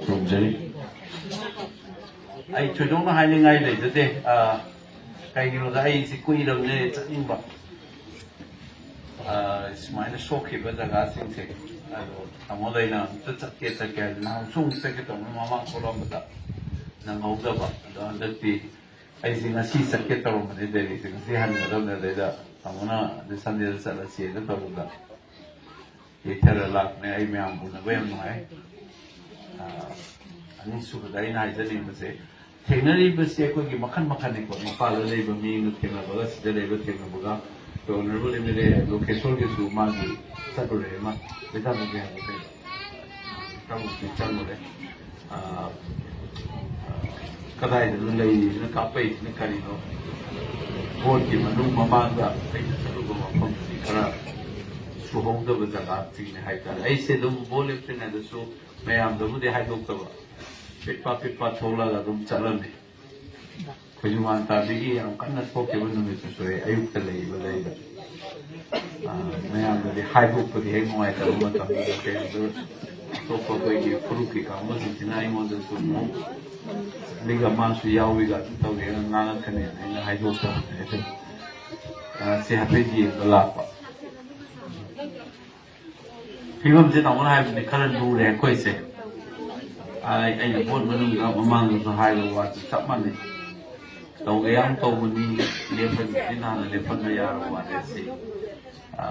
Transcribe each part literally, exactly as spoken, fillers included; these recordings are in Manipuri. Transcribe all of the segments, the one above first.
ꯈꯨꯔꯨꯝꯖꯔꯤ꯫ ꯑꯩ ꯊꯣꯏꯗꯣꯛꯅ ꯍꯥꯏꯅꯤꯡꯉꯥꯏ ꯂꯩꯖꯗꯦ꯫ ꯑ, ꯀꯩꯒꯤꯅꯣꯗ ꯑꯩꯁꯤ ꯀꯨꯏꯔꯕꯅꯦ ꯆꯠꯅꯤꯡꯕ꯫ ꯑ, ꯁꯨꯃꯥꯏꯅ ꯁꯣꯛꯈꯤꯕ ꯖꯒꯥꯁꯤꯡꯁꯦ, ꯑꯗꯣ ꯇꯥꯃꯣꯗ ꯑꯩꯅ ꯑꯃꯨꯛꯇ ꯆꯠꯀꯦ ꯆꯠꯀꯦ ꯍꯥꯏꯗꯅ ꯅꯍꯥꯟꯁꯨ ꯑꯃꯨꯛ ꯆꯠꯀꯦ ꯇꯧꯕꯅꯤ, ꯃꯃꯥꯡ ꯊꯣꯛꯂꯛꯄꯗ ꯅꯪꯍꯧꯗꯕ꯫ ꯑꯗꯣ ꯍꯟꯗꯛꯇꯤ ꯑꯩꯁꯦ ꯉꯁꯤ ꯆꯠꯀꯦ ꯇꯧꯔꯝꯕꯅꯦ ꯗꯦꯜꯂꯤꯁꯦ, ꯉꯁꯤ ꯍꯟꯒꯗꯕꯅꯦ꯫ ꯑꯗꯩꯗ ꯇꯥꯃꯣꯅ ꯑꯗꯨ ꯁꯟꯗꯦꯗ ꯆꯠꯂꯁꯦꯅ ꯇꯧꯕꯗ ꯌꯩꯊꯔ ꯂꯥꯛꯄꯅꯦ꯫ ꯑꯩ ꯃꯌꯥꯝ ꯎꯅꯕ ꯌꯥꯝ ꯅꯨꯡꯉꯥꯏ꯫ ꯑ, ꯑꯅꯤꯁꯨꯕꯗ ꯑꯩꯅ ꯍꯥꯏꯖꯅꯤꯡꯕꯁꯦ, ꯊꯦꯡꯅꯔꯤꯕꯁꯦ ꯑꯩꯈꯣꯏꯒꯤ ꯃꯈꯜ ꯃꯈꯜꯅꯤꯀꯣ꯫ ꯏꯝꯐꯥꯜꯗ ꯂꯩꯕ ꯃꯤ ꯑꯃꯒ ꯊꯦꯡꯅꯕꯒ, ꯁꯤꯗ ꯂꯩꯕ ꯊꯦꯡꯅꯕꯒ꯫ ꯑꯩꯈꯣꯏ ꯑꯣꯅꯔꯦꯕꯜ ꯑꯦꯝ ꯑꯦꯜ ꯑꯦ ꯂꯣꯀꯦꯁꯣꯔꯒꯤꯁꯨ ꯃꯥꯒꯤ ꯆꯠꯂꯨꯔꯦ ꯑꯃ, ꯂꯩꯇꯥꯕꯒꯤ ꯍꯥꯏꯕ ꯀꯩꯅꯣ꯫ ꯆꯪꯕꯨꯗꯤ ꯆꯪꯉꯨꯔꯦ꯫ ꯑ, ꯑ, ꯀꯗꯥꯏꯗꯅꯣ ꯂꯩꯔꯤꯁꯤꯅ, ꯀꯥꯞꯄꯛꯏꯁꯤꯅ ꯀꯔꯤꯅꯣ? ꯚꯣꯠꯀꯤ ꯃꯅꯨꯡ ꯃꯃꯥꯡꯗ ꯑꯩꯅ ꯆꯠꯂꯨꯕ ꯃꯐꯝꯗꯨꯗꯤ ꯈꯔ ꯁꯨꯍꯧꯗꯕ ꯖꯒꯥꯁꯤꯡꯅꯦ ꯍꯥꯏꯇꯥꯔꯦ꯫ ꯑꯩꯁꯦ ꯑꯗꯨꯝ ꯚꯣꯠ ꯂꯦꯞꯇ꯭ꯔꯤꯉꯩꯗꯁꯨ ꯃꯌꯥꯝꯗꯕꯨꯗꯤ ꯍꯥꯏꯗꯣꯛꯇꯕ, ꯄꯤꯠꯄ ꯄꯤꯠꯄ ꯊꯣꯛꯂꯒ ꯑꯗꯨꯝ ꯆꯠꯂꯝꯃꯤ꯫ ꯈꯣꯏꯖꯨꯃꯥꯟ ꯇꯥꯕꯤꯒꯤ ꯌꯥꯝ ꯀꯟꯅ ꯊꯣꯛꯈꯤꯕ ꯅꯨꯃꯤꯠꯇꯨꯁꯨ ꯑꯩ ꯑꯌꯨꯛꯇ ꯂꯩꯕ ꯂꯩꯗ꯫ ꯑ, ꯃꯌꯥꯝꯗꯗꯤ ꯍꯥꯏꯗꯣꯛꯄꯗꯤ ꯍꯦꯛ ꯅꯨꯡꯉꯥꯏꯇꯕ ꯃꯇꯝꯗꯨꯗ ꯀꯩꯅꯣꯗ ꯑꯇꯣꯞꯄ ꯑꯩꯈꯣꯏꯒꯤ ꯐꯨꯔꯨꯞꯀꯤ ꯀꯥꯡꯕꯨꯁꯤꯡꯁꯤꯅ ꯑꯩꯉꯣꯟꯗꯁꯨ ꯑꯃꯨꯛ ꯑꯗꯨꯒ ꯃꯥꯁꯨ ꯌꯥꯎꯏꯒ ꯑꯗꯨꯝ ꯇꯧꯋꯦꯅ ꯉꯥꯡꯉꯛꯀꯅꯦꯅ ꯑꯩꯅ ꯍꯥꯏꯗꯣꯛꯇꯕꯅꯦ꯫ ꯑꯗꯨ, ꯑ, ꯁꯤ ꯍꯥꯏꯐꯦꯠ ꯌꯦꯡꯕ ꯂꯥꯛꯄ꯫ ꯐꯤꯕꯝꯁꯦ ꯇꯥꯃꯣꯅ ꯍꯥꯏꯕꯗꯤ ꯈꯔ ꯂꯨꯔꯦ ꯑꯩꯈꯣꯏꯁꯦ꯫ ꯑꯩ, ꯑꯩꯅ ꯚꯣꯠ ꯃꯅꯨꯡꯗ ꯃꯃꯥꯡꯗꯁꯨ ꯍꯥꯏꯕ ꯋꯥꯗꯨ ꯆꯞ ꯃꯥꯟꯅꯩ꯫ ꯇꯧꯒꯦ ꯌꯥꯝ ꯇꯧꯕꯅꯤ, ꯂꯦꯞꯄꯒꯤꯗꯤ ꯅꯍꯥꯟꯅ ꯂꯦꯞꯍꯟꯕ ꯌꯥꯔꯕ ꯋꯥꯅꯤ꯫ ꯑꯁꯤ, ꯑ,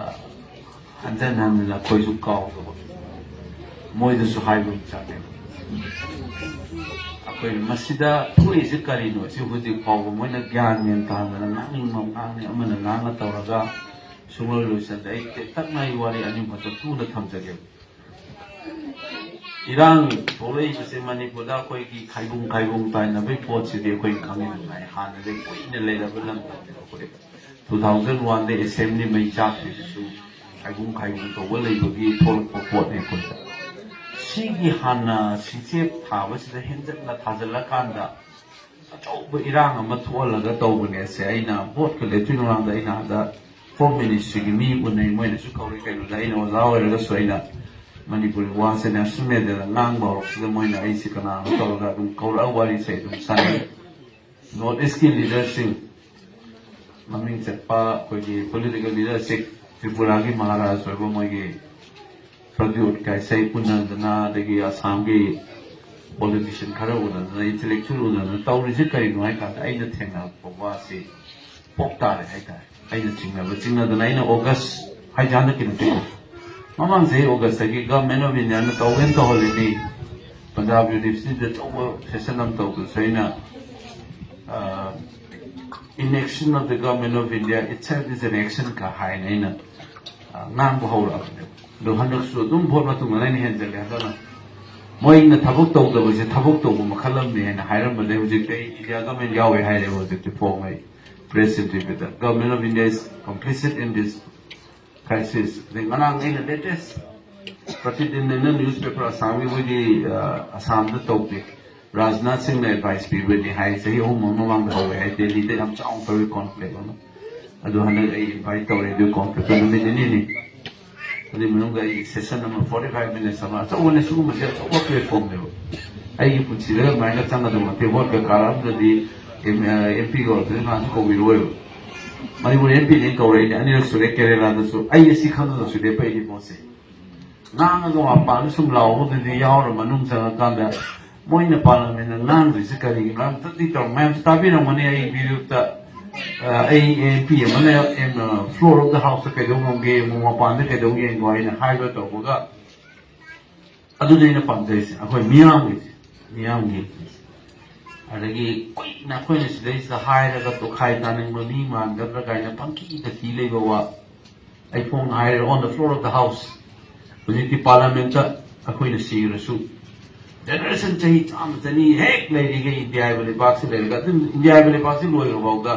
ꯍꯟꯖꯟ ꯍꯟꯖꯟ ꯑꯩꯈꯣꯏꯁꯨ ꯀꯥꯎꯗꯕ, ꯃꯣꯏꯗꯁꯨ ꯍꯥꯏꯕ ꯑꯃ ꯆꯪꯉꯦꯕ꯫ ꯑꯩꯈꯣꯏ ꯃꯁꯤꯗ ꯊꯣꯛꯏꯁꯦ ꯀꯔꯤꯅꯣ? ꯁꯤ ꯍꯧꯖꯤꯛ ꯐꯥꯎꯕ ꯃꯣꯏꯅ ꯒ꯭ꯌꯥꯟ ꯃꯦꯟ ꯇꯥꯍꯟꯗꯅ ꯉꯥꯡꯅꯤꯡꯕ ꯉꯥꯡꯅꯤ, ꯑꯃꯅ ꯉꯥꯡꯅ ꯇꯧꯔꯒ ꯁꯨꯡꯂꯣꯏ ꯂꯣꯏꯁꯤꯟꯗꯦ꯫ ꯑꯩ ꯇꯦꯟꯇꯛꯅ ꯑꯩ ꯋꯥꯔꯤ ꯑꯅꯤ ꯑꯍꯨꯝ ꯈꯛꯇ ꯊꯨꯅ ꯊꯝꯖꯒꯦ꯫ ꯏꯔꯥꯡ ꯊꯣꯛꯂꯛꯏꯕꯁꯦ ꯃꯅꯤꯄꯨꯔꯗ ꯑꯩꯈꯣꯏꯒꯤ ꯈꯥꯏꯕꯨꯡ ꯈꯥꯏꯕꯨꯡ ꯇꯥꯏꯅꯕꯒꯤ ꯄꯣꯠꯁꯤꯗꯤ ꯑꯩꯈꯣꯏ ꯈꯪꯉꯤ꯫ ꯍꯥꯟꯅꯗꯒꯤ ꯀꯨꯏꯅ ꯂꯩꯔꯕ ꯂꯝꯗꯝꯅꯦꯕ ꯑꯩꯈꯣꯏ꯫ Two thousand one ꯗ assembly ꯃꯩ ꯆꯥꯛꯈꯤꯕꯁꯨ ꯈꯥꯏꯕꯨꯡ ꯈꯥꯏꯕꯨꯡ ꯇꯧꯕ ꯂꯩꯕꯒꯤ ꯊꯣꯛꯂꯛꯄ ꯄꯣꯠꯅꯦ ꯑꯩꯈꯣꯏꯗ꯫ ꯁꯤꯒꯤ ꯍꯥꯟꯅ ꯁꯤꯡꯆꯦꯞ ꯊꯥꯕꯁꯤꯗ ꯍꯦꯟꯖꯟꯅ ꯊꯥꯖꯤꯜꯂꯀꯥꯟꯗ ꯑꯆꯧꯕ ꯏꯔꯥꯡ ꯑꯃ ꯊꯣꯛꯍꯜꯂꯒ ꯇꯧꯕꯅꯦ꯫ ꯑꯁꯦ ꯑꯩꯅ ꯚꯣꯠꯀ ꯂꯦꯞꯇ꯭ꯔꯤ ꯃꯃꯥꯡꯗ ꯑꯩꯅ ꯑꯥꯗ ꯍꯣꯝ ꯃꯤꯅꯤꯁꯇ꯭ꯔꯤꯒꯤ ꯃꯤ ꯎꯅꯩ, ꯃꯣꯏꯅꯁꯨ ꯀꯧꯔꯤ꯫ ꯀꯩꯅꯣꯗ ꯑꯩꯅ ꯑꯣꯖꯥ ꯑꯣꯏꯔꯒꯁꯨ ꯑꯩꯅ ꯃꯅꯤꯄꯨꯔꯤ ꯋꯥꯁꯦ ꯅꯦꯁꯅꯦꯜ ꯃꯦꯗꯤꯌꯥꯗ ꯉꯥꯡꯕ ꯍꯧꯔꯛꯄꯁꯤꯗ ꯃꯣꯏꯅ ꯑꯩꯁꯦ ꯀꯅꯥꯅꯣ ꯇꯧꯔꯒ ꯑꯗꯨꯝ ꯀꯧꯔꯛꯑ ꯋꯥꯔꯤꯁꯦ ꯑꯗꯨꯝ ꯁꯥꯟꯅꯩ꯫ ꯅꯣꯔꯠ ꯏꯁꯀꯤ ꯂꯤꯗꯔꯁꯤꯡ, ꯃꯃꯤꯡ ꯆꯠꯄ ꯑꯩꯈꯣꯏꯒꯤ ꯄꯣꯂꯤꯇꯤꯀꯦꯜ ꯂꯤꯗꯔꯁꯤꯡ, ꯇ꯭ꯔꯤꯄꯨꯔꯥꯒꯤ ꯃꯍꯥꯔꯥꯖ ꯑꯣꯏꯕ ꯃꯣꯏꯒꯤ ꯄ꯭ꯔꯗ꯭ꯌꯨꯠ ꯀꯥꯏꯁꯩ ꯎꯅꯗꯅ, ꯑꯗꯒꯤ ꯑꯁꯥꯝꯒꯤ ꯄꯣꯂꯤꯇꯤꯁꯤꯌꯟ ꯈꯔ ꯎꯅꯗꯅ, ꯏꯟꯇꯦꯂꯦꯛꯆꯨꯋꯦꯜ ꯎꯅꯗꯅ ꯇꯧꯔꯤꯁꯦ ꯀꯔꯤꯅꯣ ꯍꯥꯏ ꯀꯥꯟꯗ, ꯑꯩꯅ ꯊꯦꯡꯅꯔꯛꯄ ꯋꯥꯁꯤ ꯄꯣꯛ ꯇꯥꯔꯦ ꯍꯥꯏꯇꯥꯔꯦ꯫ ꯑꯩꯅ ꯆꯤꯡꯅꯕ ꯆꯤꯡꯅꯗꯅ ꯑꯩꯅ ꯑꯣꯒꯁ ꯍꯥꯏꯁꯦ ꯍꯟꯗꯛꯀꯤ ꯅꯠꯇꯦꯀꯣ, ꯃꯃꯥꯡ ꯆꯍꯤ ꯑꯣꯒꯁꯇꯒꯤ ꯒꯚꯔꯟꯃꯦꯟ ꯑꯣꯐ ꯏꯟꯗꯤꯌꯥꯅ ꯇꯧꯒꯦꯅ ꯇꯧꯍꯜꯂꯤꯅꯤ, ꯄꯟꯖꯥꯕ ꯌꯨꯅꯤꯚꯔꯁꯤꯇꯤꯗ ꯑꯆꯧꯕ ꯁꯦꯁꯟ ꯑꯃ ꯇꯧꯗ꯭ꯔꯁꯨ ꯑꯩꯅ, inaction of the Government of India itself is an action ꯀ ꯍꯥꯏꯅ ꯑꯩꯅ, ꯑ, ꯉꯥꯡꯕ ꯍꯧꯔꯛꯑꯕꯅꯦꯕ꯫ ꯑꯗꯣ ꯍꯟꯗꯛꯁꯨ ꯑꯗꯨꯝ ꯚꯣꯠ ꯃꯇꯨꯡꯗ ꯑꯩꯅ ꯍꯦꯟꯖꯜꯂꯦ꯫ ꯍꯟꯗꯛꯅ ꯃꯣꯏꯅ ꯊꯕꯛ ꯇꯧꯗꯕꯁꯦ ꯊꯕꯛ ꯇꯧꯕ ꯃꯈꯜ ꯑꯃꯅꯤ ꯍꯥꯏꯅ ꯍꯥꯏꯔꯝꯕꯗꯒꯤ ꯍꯧꯖꯤꯛꯇꯤ ꯑꯩ ꯏꯟꯗꯤꯌꯥ ꯒꯚꯔꯟꯃꯦꯟ ꯌꯥꯎꯋꯦ ꯍꯥꯏꯔꯦꯕ꯫ ꯍꯧꯖꯤꯛꯇꯤ ꯐꯣꯡꯉꯦ ꯑꯩ press ꯏꯟꯇꯔꯚ꯭ꯌꯨꯗ, "Government of India is complicit in this crisis." ꯑꯗꯩ ꯉꯔꯥꯡ ꯑꯩꯅ latest ꯄ꯭ꯔꯇꯤꯗꯤꯟ ꯑꯅ ꯅ꯭ꯌꯨꯁꯄꯦꯄꯔ ꯑꯁꯥꯝꯒꯤ, ꯃꯣꯏꯗꯤ, ꯑ, ꯑꯁꯥꯝꯗ ꯇꯧꯗꯦ, ꯔꯥꯖꯅꯥꯊ ꯁꯤꯡꯅ ꯑꯦꯗꯚꯥꯏꯁ ꯄꯤꯕꯅꯤ ꯍꯥꯏ꯫ ꯆꯍꯤ ꯑꯍꯨꯝ ꯃꯃꯥꯡꯗ ꯍꯧꯋꯦ ꯍꯥꯏ, ꯗꯦꯜꯂꯤꯗ ꯌꯥꯝ ꯆꯥꯎꯅ ꯇꯧꯋꯤ ꯀꯣꯟꯀ꯭ꯂꯦꯕ ꯑꯃ꯫ ꯑꯗꯨ ꯍꯟꯗꯛ ꯑꯩ ꯏꯟꯚꯥꯏꯠ ꯇꯧꯔꯦ, ꯑꯗꯨ ꯀꯣꯟꯀ꯭ꯂꯦꯕꯇ ꯅꯨꯃꯤꯠ ꯅꯤꯅꯤꯅꯤ꯫ ꯑꯗꯨꯒꯤ ꯃꯅꯨꯡꯗ ꯑꯩ ꯁꯦꯁꯟ ꯑꯃ, ꯐꯣꯔꯇꯤ ꯐꯥꯏꯚ ꯃꯤꯅꯤꯠꯁ ꯑꯃ, ꯑꯆꯧꯕꯅꯦ, ꯁꯤꯒꯨꯝꯕꯁꯦ ꯑꯆꯧꯕ ꯄ꯭ꯂꯦꯠꯐꯣꯝꯅꯦꯕ꯫ ꯑꯩꯒꯤ ꯄꯨꯟꯁꯤꯗ ꯑꯗꯨꯃꯥꯏꯅ ꯆꯪꯒꯗꯕ ꯅꯠꯇꯦ꯫ ꯚꯣꯠꯀ ꯀꯥꯔꯛꯑꯝꯗ꯭ꯔꯗꯤ ꯑꯦꯝ ꯄꯤꯒ ꯑꯣꯏꯔꯛꯇ꯭ꯔꯗꯤ ꯀꯅꯥꯁꯨ ꯀꯧꯕꯤꯔꯣꯏꯕ꯫ ꯃꯅꯤꯄꯨꯔ ꯑꯦꯝ ꯄꯤꯅꯦꯅ ꯀꯧꯔꯛꯏꯅꯦ ꯑꯅꯤꯔꯛ ꯁꯨꯔꯦ ꯀꯦꯔꯦꯂꯥꯗꯁꯨ꯫ ꯑꯩ ꯑꯁꯤ ꯈꯪꯉꯒꯁꯨ ꯂꯦꯞꯄꯛꯏꯅꯤ ꯚꯣꯠꯁꯦ꯫ ꯉꯥꯡꯉꯒ ꯃꯄꯥꯟꯗ ꯁꯨꯝ ꯂꯥꯎꯕꯗꯨꯗꯤ ꯌꯥꯎꯔ ꯃꯅꯨꯡ ꯆꯪꯉꯀꯥꯟꯗ ꯃꯣꯏꯅ ꯄꯥꯔꯂꯤꯌꯥꯃꯦꯟꯗ ꯉꯥꯡꯗ꯭ꯔꯤꯁꯦ ꯀꯔꯤꯒꯤꯅꯣ ꯑꯝꯇꯗꯤ ꯇꯧꯔꯣ꯫ ꯃꯌꯥꯝꯁꯨ ꯇꯥꯕꯤꯔꯝꯒꯅꯤ ꯑꯩ ꯚꯤꯗꯤꯑꯣꯗ, ꯑ, ꯑꯩ ꯑꯦꯝ ꯄꯤ ꯑꯃꯅ, ꯑ, floor of the house ꯀꯩꯗꯧ ꯉꯝꯒꯦ, ꯑꯃꯨꯛ ꯃꯄꯥꯟꯗ ꯀꯩꯗꯧ ꯌꯦꯡꯉꯣ ꯍꯥꯏꯅ ꯍꯥꯏꯕ ꯇꯧꯕꯒ, ꯑꯗꯨꯅꯤ ꯑꯩꯅ ꯄꯥꯝꯖꯩꯁꯦ, ꯑꯩꯈꯣꯏ ꯃꯤꯌꯥꯝꯒꯤꯁꯦ, ꯃꯤꯌꯥꯝꯒꯤ꯫ ꯑꯗꯒꯤ ꯀꯨꯏꯅ ꯑꯩꯈꯣꯏꯅ ꯁꯤꯗꯩꯁꯤꯗ ꯍꯥꯏꯔꯒ ꯇꯣꯈꯥꯏ ꯇꯥꯅꯤꯡꯕ ꯃꯤ ꯃꯥꯟꯒꯗ꯭ꯔꯥ ꯀꯥꯏꯅ ꯄꯪꯀꯤꯗ ꯀꯤ ꯂꯩꯕ ꯋꯥ, ꯑꯩ ꯐꯣꯡꯅ ꯍꯥꯏꯔꯦ, on the floor of the house꯫ ꯍꯧꯖꯤꯛꯇꯤ ꯄꯥꯔꯂꯤꯌꯥꯃꯦꯟꯇ ꯑꯩꯈꯣꯏꯅ ꯁꯤꯔꯁꯨ, ꯖꯦꯅꯦꯔꯦꯁꯟ ꯆꯍꯤ ꯆꯥꯝꯃ ꯆꯅꯤ ꯍꯦꯛ ꯂꯩꯔꯤꯈꯩ ꯏꯟꯗꯤꯌꯥ ꯍꯥꯏꯕ ꯂꯩꯕꯥꯛꯁꯤ ꯂꯩꯔꯒ, ꯑꯗꯨꯝ ꯏꯟꯗꯤꯌꯥ ꯍꯥꯏꯕ ꯂꯩꯕꯥꯛꯁꯤ ꯂꯣꯏꯈ꯭ꯔ ꯐꯥꯎꯗ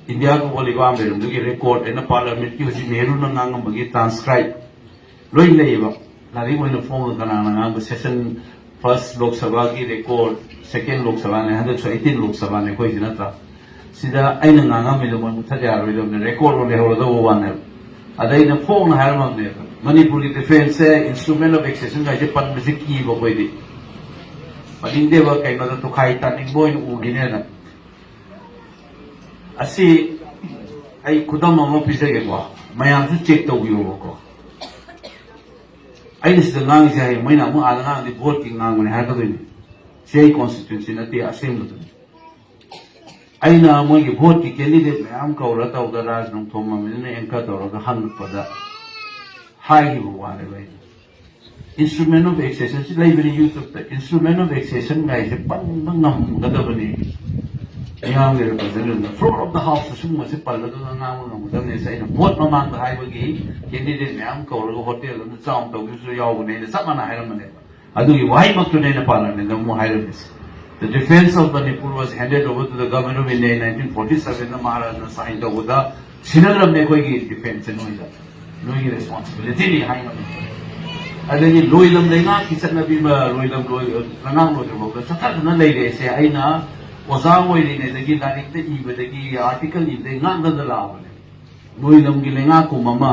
ꯏꯟꯗꯤꯌꯥ ꯀꯧꯕ ꯂꯩꯕꯥꯛ ꯑꯃ ꯂꯩꯔꯝꯕꯒꯤ ꯔꯦꯀꯣꯔꯗ ꯑꯩꯅ ꯄꯥꯔꯂꯤꯌꯥꯃꯦꯟꯠꯀꯤ ꯍꯧꯖꯤꯛ ꯅꯦꯍꯔꯨꯅ ꯉꯥꯡꯉꯝꯕꯒꯤ ꯇ꯭ꯔꯥꯟꯁꯀ꯭ꯔꯥꯏꯕ ꯂꯣꯏ ꯂꯩꯌꯦꯕ꯫ ꯂꯥꯏꯔꯤꯛ ꯑꯣꯏꯅ ꯐꯣꯡꯉꯒ ꯀꯅꯥꯅ ꯉꯥꯡꯕ, ꯁꯦꯁꯟ ꯐꯥꯔꯁ ꯂꯣꯛ ꯁꯚꯥꯒꯤ ꯔꯦꯀꯣꯔꯗ, ꯁꯦꯀꯦꯟ ꯂꯣꯛ ꯁꯚꯥꯅꯦ, ꯍꯟꯗꯛꯁꯨ ꯑꯩꯠꯇꯤꯟ ꯂꯣꯛ ꯁꯚꯥꯅꯦ ꯑꯩꯈꯣꯏꯁꯤ, ꯅꯠꯇ꯭ꯔꯥ? ꯁꯤꯗ ꯑꯩꯅ ꯉꯥꯡꯉꯝꯃꯤꯗꯣ ꯃꯣꯏ ꯃꯨꯊꯠ ꯌꯥꯔꯣꯏꯗꯕꯅꯦ, ꯔꯦꯀꯣꯔꯗ ꯑꯣꯏꯅ ꯂꯩꯍꯧꯔꯗꯧꯕ ꯋꯥꯅꯦꯕ꯫ ꯑꯗ ꯑꯩꯅ ꯐꯣꯡꯅ ꯍꯥꯏꯔꯝꯃꯕꯅꯦꯕ, ꯃꯅꯤꯄꯨꯔꯒꯤ ꯗꯤꯐꯦꯟꯁꯁꯦ instrument of accession ꯒꯥꯏꯁꯦ ꯄꯟꯕꯁꯦ ꯀꯤꯕ ꯑꯩꯈꯣꯏꯗꯤ꯫ ꯄꯟꯅꯤꯡꯗꯦꯕ, ꯀꯩꯅꯣꯗ ꯇꯣꯈꯥꯏ ꯇꯥꯅꯤꯡꯕ ꯑꯣꯏꯅ ꯎꯈꯤꯅꯦꯅ꯫ ꯑꯁꯤ ꯑꯩ ꯈꯨꯗꯝ ꯑꯃ ꯄꯤꯖꯒꯦꯀꯣ, ꯃꯌꯥꯝꯁꯨ ꯆꯦꯛ ꯇꯧꯕꯤꯌꯣꯕꯀꯣ꯫ ꯑꯩꯅ ꯁꯤꯗ ꯉꯥꯡꯉꯤꯁꯦ ꯍꯌꯦꯡ ꯃꯣꯏꯅ ꯑꯃꯨꯛ ꯑꯥꯗ ꯉꯥꯡꯉꯗꯤ ꯚꯣꯠꯀꯤ ꯉꯥꯡꯕꯅꯦ ꯍꯥꯏꯔꯛꯀꯗꯣꯏꯅꯤ꯫ ꯁꯤ ꯑꯩ ꯀꯣꯟꯁꯇꯤꯇ꯭ꯌꯨꯟꯁꯤ ꯅꯠꯇꯦ, ꯑꯁꯦꯡꯕꯗꯨꯅꯤ꯫ ꯑꯩꯅ ꯃꯣꯏꯒꯤ ꯚꯣꯠꯀꯤ ꯀꯦꯟꯗꯤꯗꯦꯠ ꯃꯌꯥꯝ ꯀꯧꯔ ꯇꯧꯗ ꯔꯥꯖ ꯅꯣꯡꯊꯣꯝꯕꯝꯅ ꯑꯦꯡꯀꯔ ꯇꯧꯔꯒ ꯍꯪꯉꯛꯄꯗ ꯍꯥꯏꯈꯤꯕ ꯋꯥꯅꯦꯕ ꯑꯩꯅ꯫ Instrument of accession ꯁꯤ ꯂꯩꯕꯅꯤ YouTube ꯇ꯫ Instrument of accession ꯒꯥꯏꯁꯦ ꯄꯟꯕ ꯉꯝꯒꯗꯕꯅꯤ꯫ ꯃꯤꯌꯥꯝꯒꯤ representative floor of the house ꯇ ꯁꯤꯒꯨꯝꯕꯁꯦ ꯄꯜꯂꯒ ꯉꯥꯡꯕ ꯉꯝꯒꯗꯕꯅꯤ꯫ ꯑꯩꯅ ꯚꯣꯠ ꯃꯃꯥꯡꯗ ꯍꯥꯏꯕꯒꯤ ꯀꯦꯟꯗꯤꯗꯦꯠ ꯃꯌꯥꯝ ꯀꯧꯔꯒ ꯍꯣꯇꯦꯜ ꯑꯃꯗ ꯆꯥꯎꯅ ꯇꯧꯈꯤꯕꯁꯨ ꯌꯥꯎꯕꯅꯦ꯫ ꯑꯩꯅ ꯆꯞ ꯃꯥꯟꯅ ꯍꯥꯏꯔꯝꯕꯅꯦꯕ꯫ ꯑꯗꯨꯒꯤ ꯋꯥꯍꯩꯃꯛꯇꯨꯅꯦ ꯑꯩꯅ ꯄꯥꯔꯂꯤꯌꯥꯃꯦꯟꯗ ꯑꯃꯨꯛ ꯍꯥꯏꯔꯝꯃꯤꯁꯦ꯫ The defense of Manipur was handed over to the government of India in nineteen forty seven ꯅ ꯃꯍꯥꯔꯥꯖꯅ ꯁꯥꯏꯟ ꯇꯧꯕꯗ ꯁꯤꯟꯅꯈ꯭ꯔꯕꯅꯦ ꯑꯩꯈꯣꯏꯒꯤ ꯗꯤꯐꯦꯟꯁꯁꯦ ꯅꯣꯏꯗ꯫ ꯅꯣꯏꯒꯤ ꯔꯦꯁꯄꯣꯟꯁꯤꯕꯤꯂꯤꯇꯤꯅꯤ ꯍꯥꯏꯅ꯫ ꯑꯗꯒꯤ ꯂꯣꯏꯂꯝ ꯂꯩꯉꯥꯛꯀꯤ ꯆꯠꯅꯕꯤ ꯑꯃ ꯂꯣꯏꯂꯝ ꯂꯣꯏ-, ꯂꯩꯉꯥꯛ ꯂꯣꯏꯗ꯭ꯔꯤꯐꯥꯎꯗ ꯆꯠꯊꯗꯨꯅ ꯂꯩꯔꯦ꯫ ꯑꯩꯅ ꯑꯣꯖꯥ ꯑꯣꯏꯔꯤꯉꯩꯗꯒꯤ ꯂꯥꯏꯔꯤꯛꯇ ꯏꯕꯗꯒꯤ ꯑꯥꯔꯇꯤꯀꯜ ꯏꯕꯗꯒꯤ ꯉꯥꯡꯗꯅ ꯂꯥꯛꯑꯕꯅꯦ꯫ ꯂꯣꯏꯂꯝꯒꯤ ꯂꯩꯉꯥꯛꯀꯨꯝꯕ ꯑꯃ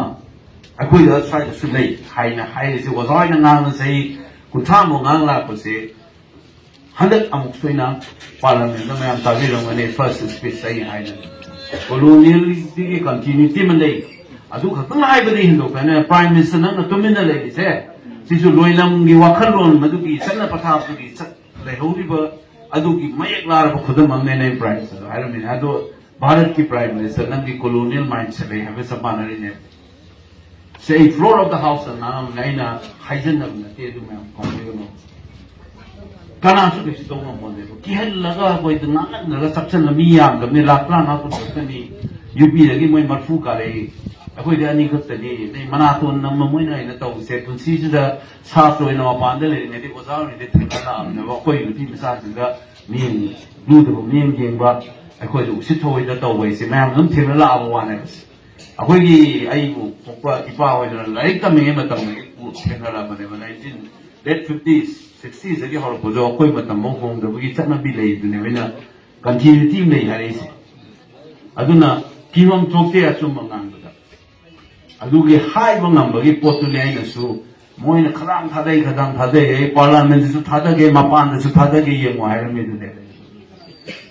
ꯑꯩꯈꯣꯏꯗ ꯁ꯭ꯋꯥꯏꯗꯁꯨ ꯂꯩ ꯍꯥꯏꯅ ꯍꯥꯏꯔꯤꯁꯦ ꯑꯣꯖꯥ ꯍꯣꯏꯅ ꯉꯥꯡꯅ ꯆꯍꯤ ꯀꯨꯟꯊ꯭ꯔꯥꯃꯨꯛ ꯉꯥꯡ ꯂꯥꯛꯄꯁꯦ ꯍꯟꯗꯛ ꯑꯃꯨꯛ ꯁꯣꯏꯅ ꯄꯥꯔꯂꯤꯌꯥꯃꯦꯟꯗ ꯃꯌꯥꯝ ꯇꯥꯕꯤꯔꯝꯒꯅꯤ꯫ ꯐꯥꯔꯁ ꯁ꯭ꯄꯤꯆ ꯑꯩ ꯍꯥꯏꯅ ꯀꯣꯂꯣꯅꯤꯌꯦꯜꯒꯤ ꯀꯟꯇꯤꯅ꯭ꯌꯨꯇꯤ ꯑꯃ ꯂꯩ꯫ ꯑꯗꯨ ꯈꯛꯇꯪ ꯍꯥꯏꯕꯗꯤ ꯍꯦꯟꯗꯣꯛꯇꯅ ꯄ꯭ꯔꯥꯏꯝ ꯃꯤꯅꯤꯁꯇꯔ ꯅꯪꯅ ꯇꯨꯃꯤꯟꯅ ꯂꯩꯔꯤꯁꯦ ꯁꯤꯁꯨ ꯂꯣꯏꯂꯝꯒꯤ ꯋꯥꯈꯜꯂꯣꯟ ꯃꯗꯨꯒꯤ ꯆꯠꯅ ꯄꯊꯥꯞꯇꯨꯒꯤ ꯆꯠ ꯂꯩꯍꯧꯔꯤꯕ ꯑꯗꯨꯒꯤ ꯃꯌꯦꯛ ꯂꯥꯔꯕ ꯈꯨꯗꯝ ꯑꯃꯅꯦ ꯅꯪ ꯄ꯭ꯔꯥꯏꯝ ꯃꯤꯅꯤꯁꯇꯔꯗ ꯍꯥꯏꯔꯝꯃꯤꯅꯦ꯫ ꯑꯗꯣ ꯚꯥꯔꯠꯀꯤ ꯄ꯭ꯔꯥꯏꯝ ꯃꯤꯅꯤꯁꯇꯔ ꯅꯪꯒꯤ ꯀꯣꯂꯣꯅꯤꯌꯦꯜ ꯃꯥꯏꯟꯁꯦꯠ ꯂꯩ ꯍꯥꯏꯕ ꯆꯞ ꯃꯥꯟꯅꯔꯤꯅꯦ꯫ ꯁꯤ ꯑꯩ ꯐ꯭ꯂꯣꯔ ꯑꯣꯐ ꯗ ꯍꯥꯎꯁꯇ ꯉꯥꯡꯉꯝꯃꯤꯅꯦ, ꯑꯩꯅ ꯍꯥꯏꯖꯟꯅꯕ ꯅꯠꯇꯦ꯫ ꯑꯗꯨ ꯃꯌꯥꯝ ꯈꯪꯕꯤꯒꯅꯨ꯫ ꯀꯅꯥꯁꯨ ꯀꯩꯁꯨ ꯇꯧ ꯉꯝꯄꯣꯟꯇꯦꯕ꯫ ꯀꯤꯍꯜꯂꯒ ꯑꯩꯈꯣꯏꯗ ꯉꯥꯡꯍꯟꯗ꯭ꯔꯒ ꯆꯞꯁꯤꯜꯂ ꯃꯤ ꯌꯥꯝꯗꯕꯅꯤ, ꯂꯥꯛ ꯇꯔꯥꯃꯉꯥ ꯀꯨꯟ ꯈꯛꯇꯅꯤ꯫ ꯌꯨ ꯄꯤꯗꯒꯤ ꯃꯣꯏ ꯃꯔꯐꯨ ꯀꯥꯔꯛꯏ꯫ ꯑꯩꯈꯣꯏꯗꯤ ꯑꯅꯤ ꯈꯛꯇꯅꯤ꯫ ꯑꯗꯩ ꯃꯅꯥꯇꯣꯟ ꯅꯝꯕ ꯃꯣꯏꯅ ꯑꯩꯅ ꯇꯧꯕꯁꯦ ꯄꯨꯟꯁꯤꯁꯤꯗ ꯁꯥꯇ꯭ꯔ ꯑꯣꯏꯅ ꯃꯄꯥꯟꯗ ꯂꯩꯔꯤꯉꯩꯗꯤ ꯑꯣꯖꯥ ꯑꯣꯏꯔꯤꯉꯩꯗꯤ ꯊꯦꯡꯅꯔꯛꯑꯕꯅꯦꯕ꯫ ꯑꯩꯈꯣꯏ ꯅꯨꯄꯤ ꯃꯆꯥꯁꯤꯡꯗ ꯃꯤꯠꯌꯦꯡ ꯂꯨꯗꯕ ꯃꯤꯠꯌꯦꯡ ꯌꯦꯡꯕ, ꯑꯩꯈꯣꯏꯗ ꯎꯁꯤꯠ ꯊꯑꯣꯏꯗ ꯇꯧꯕ ꯍꯥꯏꯁꯦ ꯃꯌꯥꯝ ꯑꯗꯨꯝ ꯊꯦꯡꯅ ꯂꯥꯛꯑꯕ ꯋꯥꯅꯦꯕ꯫ ꯑꯩꯈꯣꯏꯒꯤ ꯑꯩꯕꯨ ꯄꯣꯛꯄ ꯏꯄꯥ ꯍꯣꯏꯅ ꯂꯥꯏꯔꯤꯛ ꯇꯝꯃꯤꯉꯩ ꯃꯇꯝꯗꯒꯤ ꯎ-, ꯊꯦꯡꯅꯔꯛꯑꯕꯅꯦꯕ꯫ ꯅꯥꯏꯟꯇꯤꯟ, late fifties, sixtiesꯗꯒꯤ ꯍꯧꯔꯛꯄꯗꯣ ꯑꯩꯈꯣꯏ ꯃꯇꯝꯐꯥꯎ ꯍꯣꯡꯗꯕꯒꯤ ꯆꯠꯅꯕꯤ ꯂꯩꯗꯨꯅꯦꯕ ꯑꯩꯅ ꯀꯟꯇꯤꯅ꯭ꯌꯨꯇꯤ ꯑꯃ ꯂꯩ ꯍꯥꯏꯔꯛꯏꯁꯦ꯫ ꯑꯗꯨꯅ ꯀꯤꯐꯝ ꯊꯣꯛꯇꯦ ꯑꯆꯨꯝꯕ ꯉꯥꯡꯕꯗ꯫ ꯑꯗꯨꯒꯤ ꯍꯥꯏꯕ ꯉꯝꯕꯒꯤ ꯄꯣꯠꯇꯨꯅꯤ ꯑꯩꯅꯁꯨ, ꯃꯣꯏꯅ ꯈꯗꯥꯡ ꯊꯥꯗꯩ, ꯈꯗꯥꯡ ꯊꯥꯗꯩ, ꯑꯩ ꯄꯥꯔꯂꯤꯌꯥꯃꯦꯟꯠꯇꯁꯨ ꯊꯥꯗꯒꯦ, ꯃꯄꯥꯟꯗꯁꯨ ꯊꯥꯗꯒꯦ, ꯌꯦꯡꯉꯣ ꯍꯥꯏꯔꯝꯃꯤꯗꯨꯅꯦ꯫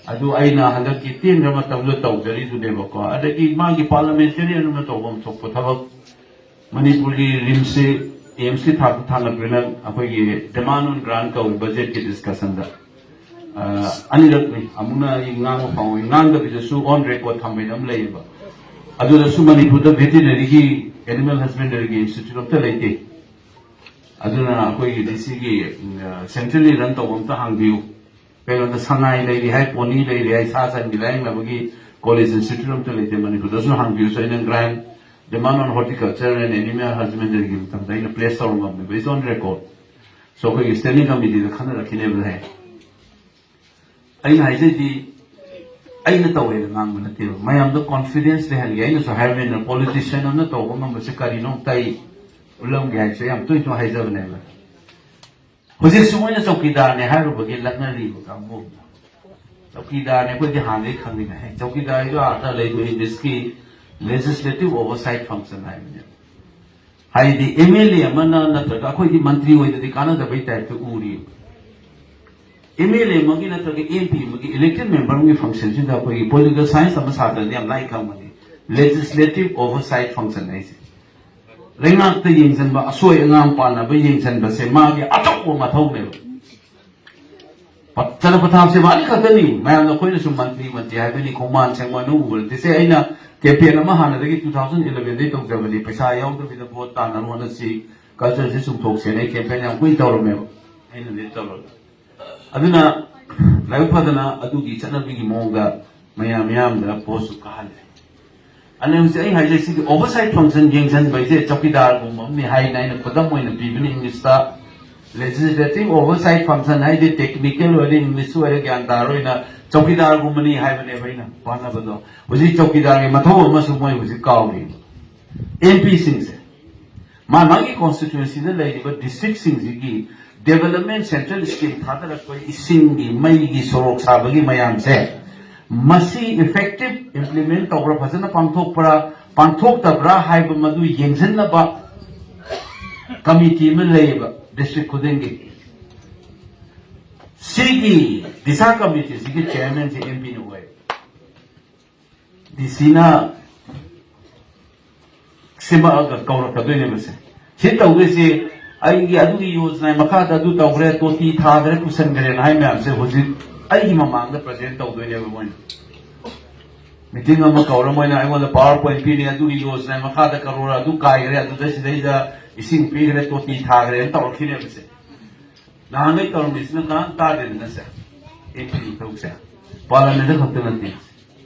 ꯑꯗꯨ ꯑꯩꯅ ꯍꯟꯗꯛꯀꯤ ꯇꯦꯟꯈ꯭ꯔ ꯃꯇꯝꯗ ꯇꯧꯖꯔꯤꯗꯨꯅꯦꯕꯀꯣ꯫ ꯑꯗꯒꯤ ꯃꯥꯒꯤ ꯄꯥꯔꯂꯤꯌꯥꯃꯦꯟꯇꯦꯔꯤꯌꯟ ꯑꯃꯅ ꯇꯧꯐꯝ ꯊꯣꯛꯄ ꯊꯕꯛ, ꯃꯅꯤꯄꯨꯔꯒꯤ ꯔꯤꯝꯁꯁꯤ, ꯑꯦꯝꯁꯀꯤ ꯊꯥꯛꯇ ꯊꯥꯡꯒꯠꯄꯅ ꯑꯩꯈꯣꯏꯒꯤ demand on grant ꯀꯧꯏ ꯕꯖꯦꯠꯀꯤ ꯗꯤꯁꯀꯁꯟꯗ꯫ ꯑ, ꯑꯅꯤꯔꯛꯅꯤ꯫ ꯑꯃꯨꯛꯅ ꯑꯩ ꯉꯥꯡꯕ ꯐꯪꯉꯣꯏ꯫ ꯉꯥꯡꯗꯕꯤꯗꯁꯨ on record ꯊꯝꯕꯩꯅ ꯑꯃ ꯂꯩꯌꯦꯕ꯫ ꯑꯗꯨꯗꯁꯨ ꯃꯅꯤꯄꯨꯔꯗ ꯚꯦꯇꯤꯅꯔꯤꯒꯤ, ꯑꯦꯅꯤꯃꯦꯜ ꯍꯁꯕꯦꯟꯗꯔꯤꯒꯤ ꯏꯟꯁꯇꯤꯇ꯭ꯌꯨꯠ ꯑꯝꯇ ꯂꯩꯇꯦ꯫ ꯑꯗꯨꯅ ꯑꯩꯈꯣꯏꯒꯤ ꯗꯤ ꯁꯤꯒꯤ, ꯎꯝ, ꯑ, ꯁꯦꯟꯇ꯭ꯔꯦꯜꯂꯤ ꯔꯟ ꯇꯧꯕ ꯑꯝꯇ ꯍꯥꯡꯕꯤꯌꯨ꯫ ꯀꯩꯅꯣꯗ ꯁꯉꯥꯏ ꯂꯩꯔꯤ ꯍꯥꯏ, ꯄꯣꯅꯤ ꯂꯩꯔꯤ ꯍꯥꯏ, ꯁꯥ ꯁꯟꯒꯤ ꯂꯥꯌꯦꯡꯅꯕꯒꯤ ꯀꯣꯂꯦꯖ ꯏꯟꯁꯇꯤꯇ꯭ꯌꯨꯠ ꯑꯝꯇ ꯂꯩꯇꯦ ꯃꯅꯤꯄꯨꯔꯗꯁꯨ꯫ ꯍꯥꯡꯕꯤꯌꯨ꯫ So ꯑꯩꯅ grant, demand on horticulture and animal husbandryꯒꯤ ꯃꯇꯝꯗ ꯑꯩꯅ ꯄ꯭ꯂꯦꯁ ꯇꯧꯔꯝꯃꯕꯅꯦꯕ, it's on record꯫ So ꯑꯩꯈꯣꯏꯒꯤ ꯁ꯭ꯇꯦꯟꯗꯤꯡ ꯀꯃꯤꯇꯤꯗ ꯈꯟꯅꯔꯛꯈꯤꯅꯦꯕ꯫ ꯍꯌꯦꯡ ꯑꯩꯅ ꯍꯥꯏꯖꯩꯗꯤ, ꯑꯩꯅ ꯇꯧꯋꯦꯅ ꯉꯥꯡꯕ ꯅꯠꯇꯦꯕ, ꯃꯌꯥꯝꯗ ꯀꯣꯟꯐꯤꯗꯦꯟꯁ ꯂꯩꯍꯟꯒꯦ꯫ ꯑꯩꯅꯁꯨ ꯍꯥꯏꯕꯅꯤꯅ, ꯄꯣꯂꯤꯇꯤꯁꯤꯌꯟ ꯑꯃꯅ ꯇꯧꯕ ꯉꯝꯕꯁꯦ ꯀꯔꯤꯅꯣ ꯑꯝꯇ ꯑꯩ ꯎꯠꯂꯝꯒꯦ ꯍꯥꯏꯕꯁꯦ ꯌꯥꯝ ꯇꯣꯏ ꯇꯣꯏꯅ ꯍꯥꯏꯖꯕꯅꯦꯕ꯫ ꯍꯧꯖꯤꯛꯁꯨ ꯃꯣꯏꯅ ꯆꯧꯀꯤꯗꯥꯔꯅꯦ ꯍꯥꯏꯔꯨꯕꯒꯤ ꯂꯛꯅꯔꯤꯕ ꯀꯥꯡꯕꯨ꯫ ꯆꯧꯀꯤꯗꯥꯔꯅꯦ ꯑꯩꯈꯣꯏꯗꯤ ꯍꯥꯟꯅꯗꯒꯤ ꯈꯪꯉꯤꯅꯦ꯫ ꯍꯦ, ꯆꯧꯀꯤꯗꯥꯔ ꯍꯥꯏꯗꯣ ꯑꯥꯗ ꯂꯩꯕ ꯏꯪꯂꯤꯁꯀꯤ legislative oversight function ꯍꯥꯏꯕꯅꯦꯕ꯫ ꯍꯥꯏꯗꯤ ꯑꯦꯝ ꯑꯦꯜ ꯑꯦ ꯑꯃꯅ ꯅꯠꯇ꯭ꯔꯒ ꯑꯩꯈꯣꯏꯗꯤ ꯃꯟꯇ꯭ꯔꯤ ꯑꯣꯏꯗꯗꯤ ꯀꯥꯟꯅꯗꯕꯩ ꯇꯥꯏꯞꯇ ꯎꯔꯤꯕ꯫ ꯑꯦꯝ ꯑꯦꯜ ꯑꯦ ꯑꯃꯒꯤ ꯅꯠꯇ꯭ꯔꯒ ꯑꯦꯝ ꯄꯤ ꯑꯃꯒꯤ, ꯏꯂꯦꯛꯇꯦꯗ ꯃꯦꯝꯕꯔ ꯑꯃꯒꯤ ꯐꯪꯁꯟꯁꯤꯗ ꯑꯩꯈꯣꯏꯒꯤ ꯄꯣꯂꯤꯇꯤꯀꯦꯜ ꯁꯥꯏꯟꯁ ꯑꯃ ꯁꯥꯇ꯭ꯔꯗꯤ ꯌꯥꯝ ꯂꯥꯏꯅ ꯈꯪꯕꯅꯤ, ꯂꯦꯖꯤꯁꯂꯦꯇꯤꯚ ꯑꯣꯚꯔꯁꯥꯏꯠ ꯐꯪꯁꯟ ꯍꯥꯏꯁꯦ꯫ ꯂꯩꯉꯥꯛꯇ ꯌꯦꯡꯁꯤꯟꯕ, ꯑꯁꯣꯏ ꯑꯉꯥꯝ ꯄꯥꯟꯅꯕ ꯌꯦꯡꯁꯤꯟꯕꯁꯦ ꯃꯥꯒꯤ ꯑꯆꯧꯕ ꯃꯊꯧꯅꯦꯕ꯫ ꯄꯠ-, ꯆꯠꯅ ꯄꯊꯥꯞꯁꯦ ꯃꯥꯅꯤ ꯈꯛꯇꯅꯤ꯫ ꯃꯌꯥꯝꯅ ꯑꯩꯈꯣꯏꯅꯁꯨ ꯃꯟꯇ꯭ꯔꯤ, ꯃꯟꯇ꯭ꯔꯤ ꯍꯥꯏꯕꯅꯤ, ꯈꯣꯡꯕꯥꯟ ꯁꯦꯡꯕ ꯅꯨꯡ ꯎꯕ ꯅꯠꯇꯦ꯫ ꯁꯦ, ꯑꯩꯅ ꯀꯦꯝꯄꯦꯟ ꯑꯃ ꯍꯥꯟꯅꯗꯒꯤ two thousand elevenꯗꯩ ꯇꯧꯖꯕꯅꯤ, ꯄꯩꯁꯥ ꯌꯥꯎꯗꯕꯤꯗ ꯚꯣꯠ ꯇꯥꯟꯅꯕ ꯍꯣꯠꯅꯁꯤ, ꯀꯜꯆꯔꯁꯦ ꯆꯨꯝꯊꯣꯛꯁꯦꯅ ꯑꯩ ꯀꯦꯝꯄꯦꯟ ꯌꯥꯝ ꯀꯨꯏꯅ ꯇꯧꯔꯝꯃꯦꯕ, ꯑꯩꯅ ꯂꯤꯗ ꯇꯧꯔꯒ꯫ ꯑꯗꯨꯅ ꯂꯥꯏꯕꯛ ꯐꯗꯅ ꯑꯗꯨꯒꯤ ꯆꯠꯅꯕꯤꯒꯤ ꯃꯑꯣꯡꯗ ꯃꯌꯥꯝ ꯃꯤꯌꯥꯝꯗ ꯚꯣꯠꯁꯨ ꯀꯥꯍꯜꯂꯦ꯫ ꯑꯗꯨꯅ ꯍꯧꯖꯤꯛ ꯑꯩ ꯍꯥꯏꯖꯩ, ꯁꯤꯒꯤ ꯑꯣꯚꯔꯁꯥꯏꯠ ꯐꯪꯁꯟ ꯌꯦꯡꯁꯤꯟꯕ ꯍꯥꯏꯁꯦ ꯆꯧꯀꯤꯗꯥꯔꯒꯨꯝꯕ ꯑꯃꯅꯤ ꯍꯥꯏꯅ ꯑꯩꯅ ꯈꯨꯗꯝ ꯑꯣꯏꯅ ꯄꯤꯕꯅꯤ ꯏꯪꯂꯤꯁꯇ꯫ ꯂꯦꯖꯤꯁꯂꯦꯇꯤꯚ ꯑꯣꯚꯔꯁꯥꯏꯠ ꯐꯪꯁꯟ ꯍꯥꯏꯗꯤ ꯇꯦꯛꯅꯤꯀꯦꯜ ꯑꯣꯏꯔꯦ, ꯏꯪꯂꯤꯁ ꯑꯣꯏꯔꯦ, ꯒ꯭ꯌꯥꯟ ꯇꯥꯔꯣꯏꯅ ꯆꯧꯀꯤꯗꯥꯔꯒꯨꯝꯕꯅꯤ ꯍꯥꯏꯕꯅꯦꯕ ꯑꯩꯅ ꯄꯥꯟꯅꯕꯗꯣ꯫ ꯍꯧꯖꯤꯛ ꯆꯧꯀꯤꯗꯥꯔꯒꯤ ꯃꯊꯧ ꯑꯃꯁꯨ ꯃꯣꯏ ꯍꯧꯖꯤꯛ ꯀꯥꯎꯔꯤꯕ꯫ ꯑꯦꯝ ꯄꯤꯁꯤꯡꯁꯦ ꯃꯥ ꯃꯥꯒꯤ ꯀꯣꯟꯁꯇꯤꯇ꯭ꯋꯦꯟꯁꯤꯗ ꯂꯩꯔꯤꯕ ꯗꯤꯁꯇ꯭ꯔꯤꯛꯁꯤꯡꯁꯤꯒꯤ ꯗꯦꯕꯂꯞꯃꯦꯟ, ꯁꯦꯟꯇ꯭ꯔꯦꯜ ꯁ꯭ꯀꯤꯝ ꯊꯥꯗꯔꯛꯄ, ꯏꯁꯤꯡꯒꯤ, ꯃꯩꯒꯤ, ꯁꯣꯔꯣꯛ ꯁꯥꯕꯒꯤ ꯃꯌꯥꯝꯁꯦ ꯃꯁꯤ effective implement ꯇꯧꯕ꯭ꯔꯥ, ꯐꯖꯅ ꯄꯥꯡꯊꯣꯛꯄ꯭ꯔꯥ, ꯄꯥꯡꯊꯣꯛꯇꯕ꯭ꯔꯥ ꯍꯥꯏꯕ ꯃꯗꯨ ꯌꯦꯡꯁꯤꯟꯅꯕ committee ꯑꯃ ꯂꯩꯌꯦꯕ district ꯈꯨꯗꯤꯡꯒꯤ꯫ ꯁꯤꯒꯤ ꯗꯤꯁꯥ committee ꯁꯤꯒꯤ chairman ꯁꯤ M P ꯅ ꯑꯣꯏ꯫ D C ꯅ ꯁꯦꯝꯃꯛꯑꯒ ꯀꯧꯔꯛꯀꯗꯣꯏꯅꯦꯕ ꯁꯦ꯫ ꯁꯤ ꯇꯧꯗꯣꯏꯁꯦ, ꯑꯩꯒꯤ ꯑꯗꯨꯒꯤ ꯌꯣꯖꯅꯥꯒꯤ ꯃꯈꯥꯗ ꯑꯗꯨ ꯇꯧꯈ꯭ꯔꯦ, ꯇꯣꯇꯤ ꯊꯥꯗ꯭ꯔꯦ, ꯄꯨꯁꯟꯈ꯭ꯔꯦꯅ ꯍꯥꯏ ꯃꯌꯥꯝꯁꯦ ꯍꯧꯖꯤꯛ ꯑꯩꯒꯤ ꯃꯃꯥꯡꯗ present ꯇꯧꯗꯣꯏꯅꯦꯕ ꯃꯣꯏꯅ꯫ Meeting ꯑꯃ ꯀꯧꯔ ꯃꯣꯏꯅ ꯑꯩꯉꯣꯟꯗ PowerPoint ꯄꯤꯅꯤ, ꯑꯗꯨꯒꯤ ꯌꯣꯖꯅꯥꯒꯤ ꯃꯈꯥꯗ ꯀꯔꯣꯔ ꯑꯗꯨ ꯀꯥꯏꯈ꯭ꯔꯦ, ꯑꯗꯨꯗ ꯁꯤꯗꯩꯗ ꯏꯁꯤꯡ ꯄꯤꯈ꯭ꯔꯦ, ꯇꯣꯇꯤ ꯊꯥꯈ꯭ꯔꯦꯅ ꯇꯧꯔꯛꯈꯤꯅꯦꯕ ꯁꯦ꯫ ꯅꯍꯥꯟꯒꯩ ꯇꯧꯔꯝꯃꯤꯁꯤꯅ ꯀꯅꯥꯝ ꯇꯥꯗꯦꯗꯅ ꯁꯦ꯫ M P ꯊꯕꯛꯁꯦ꯫ ꯄꯥꯔꯂꯤꯌꯥꯃꯦꯟꯗ ꯈꯛꯇ ꯅꯠꯇꯦ꯫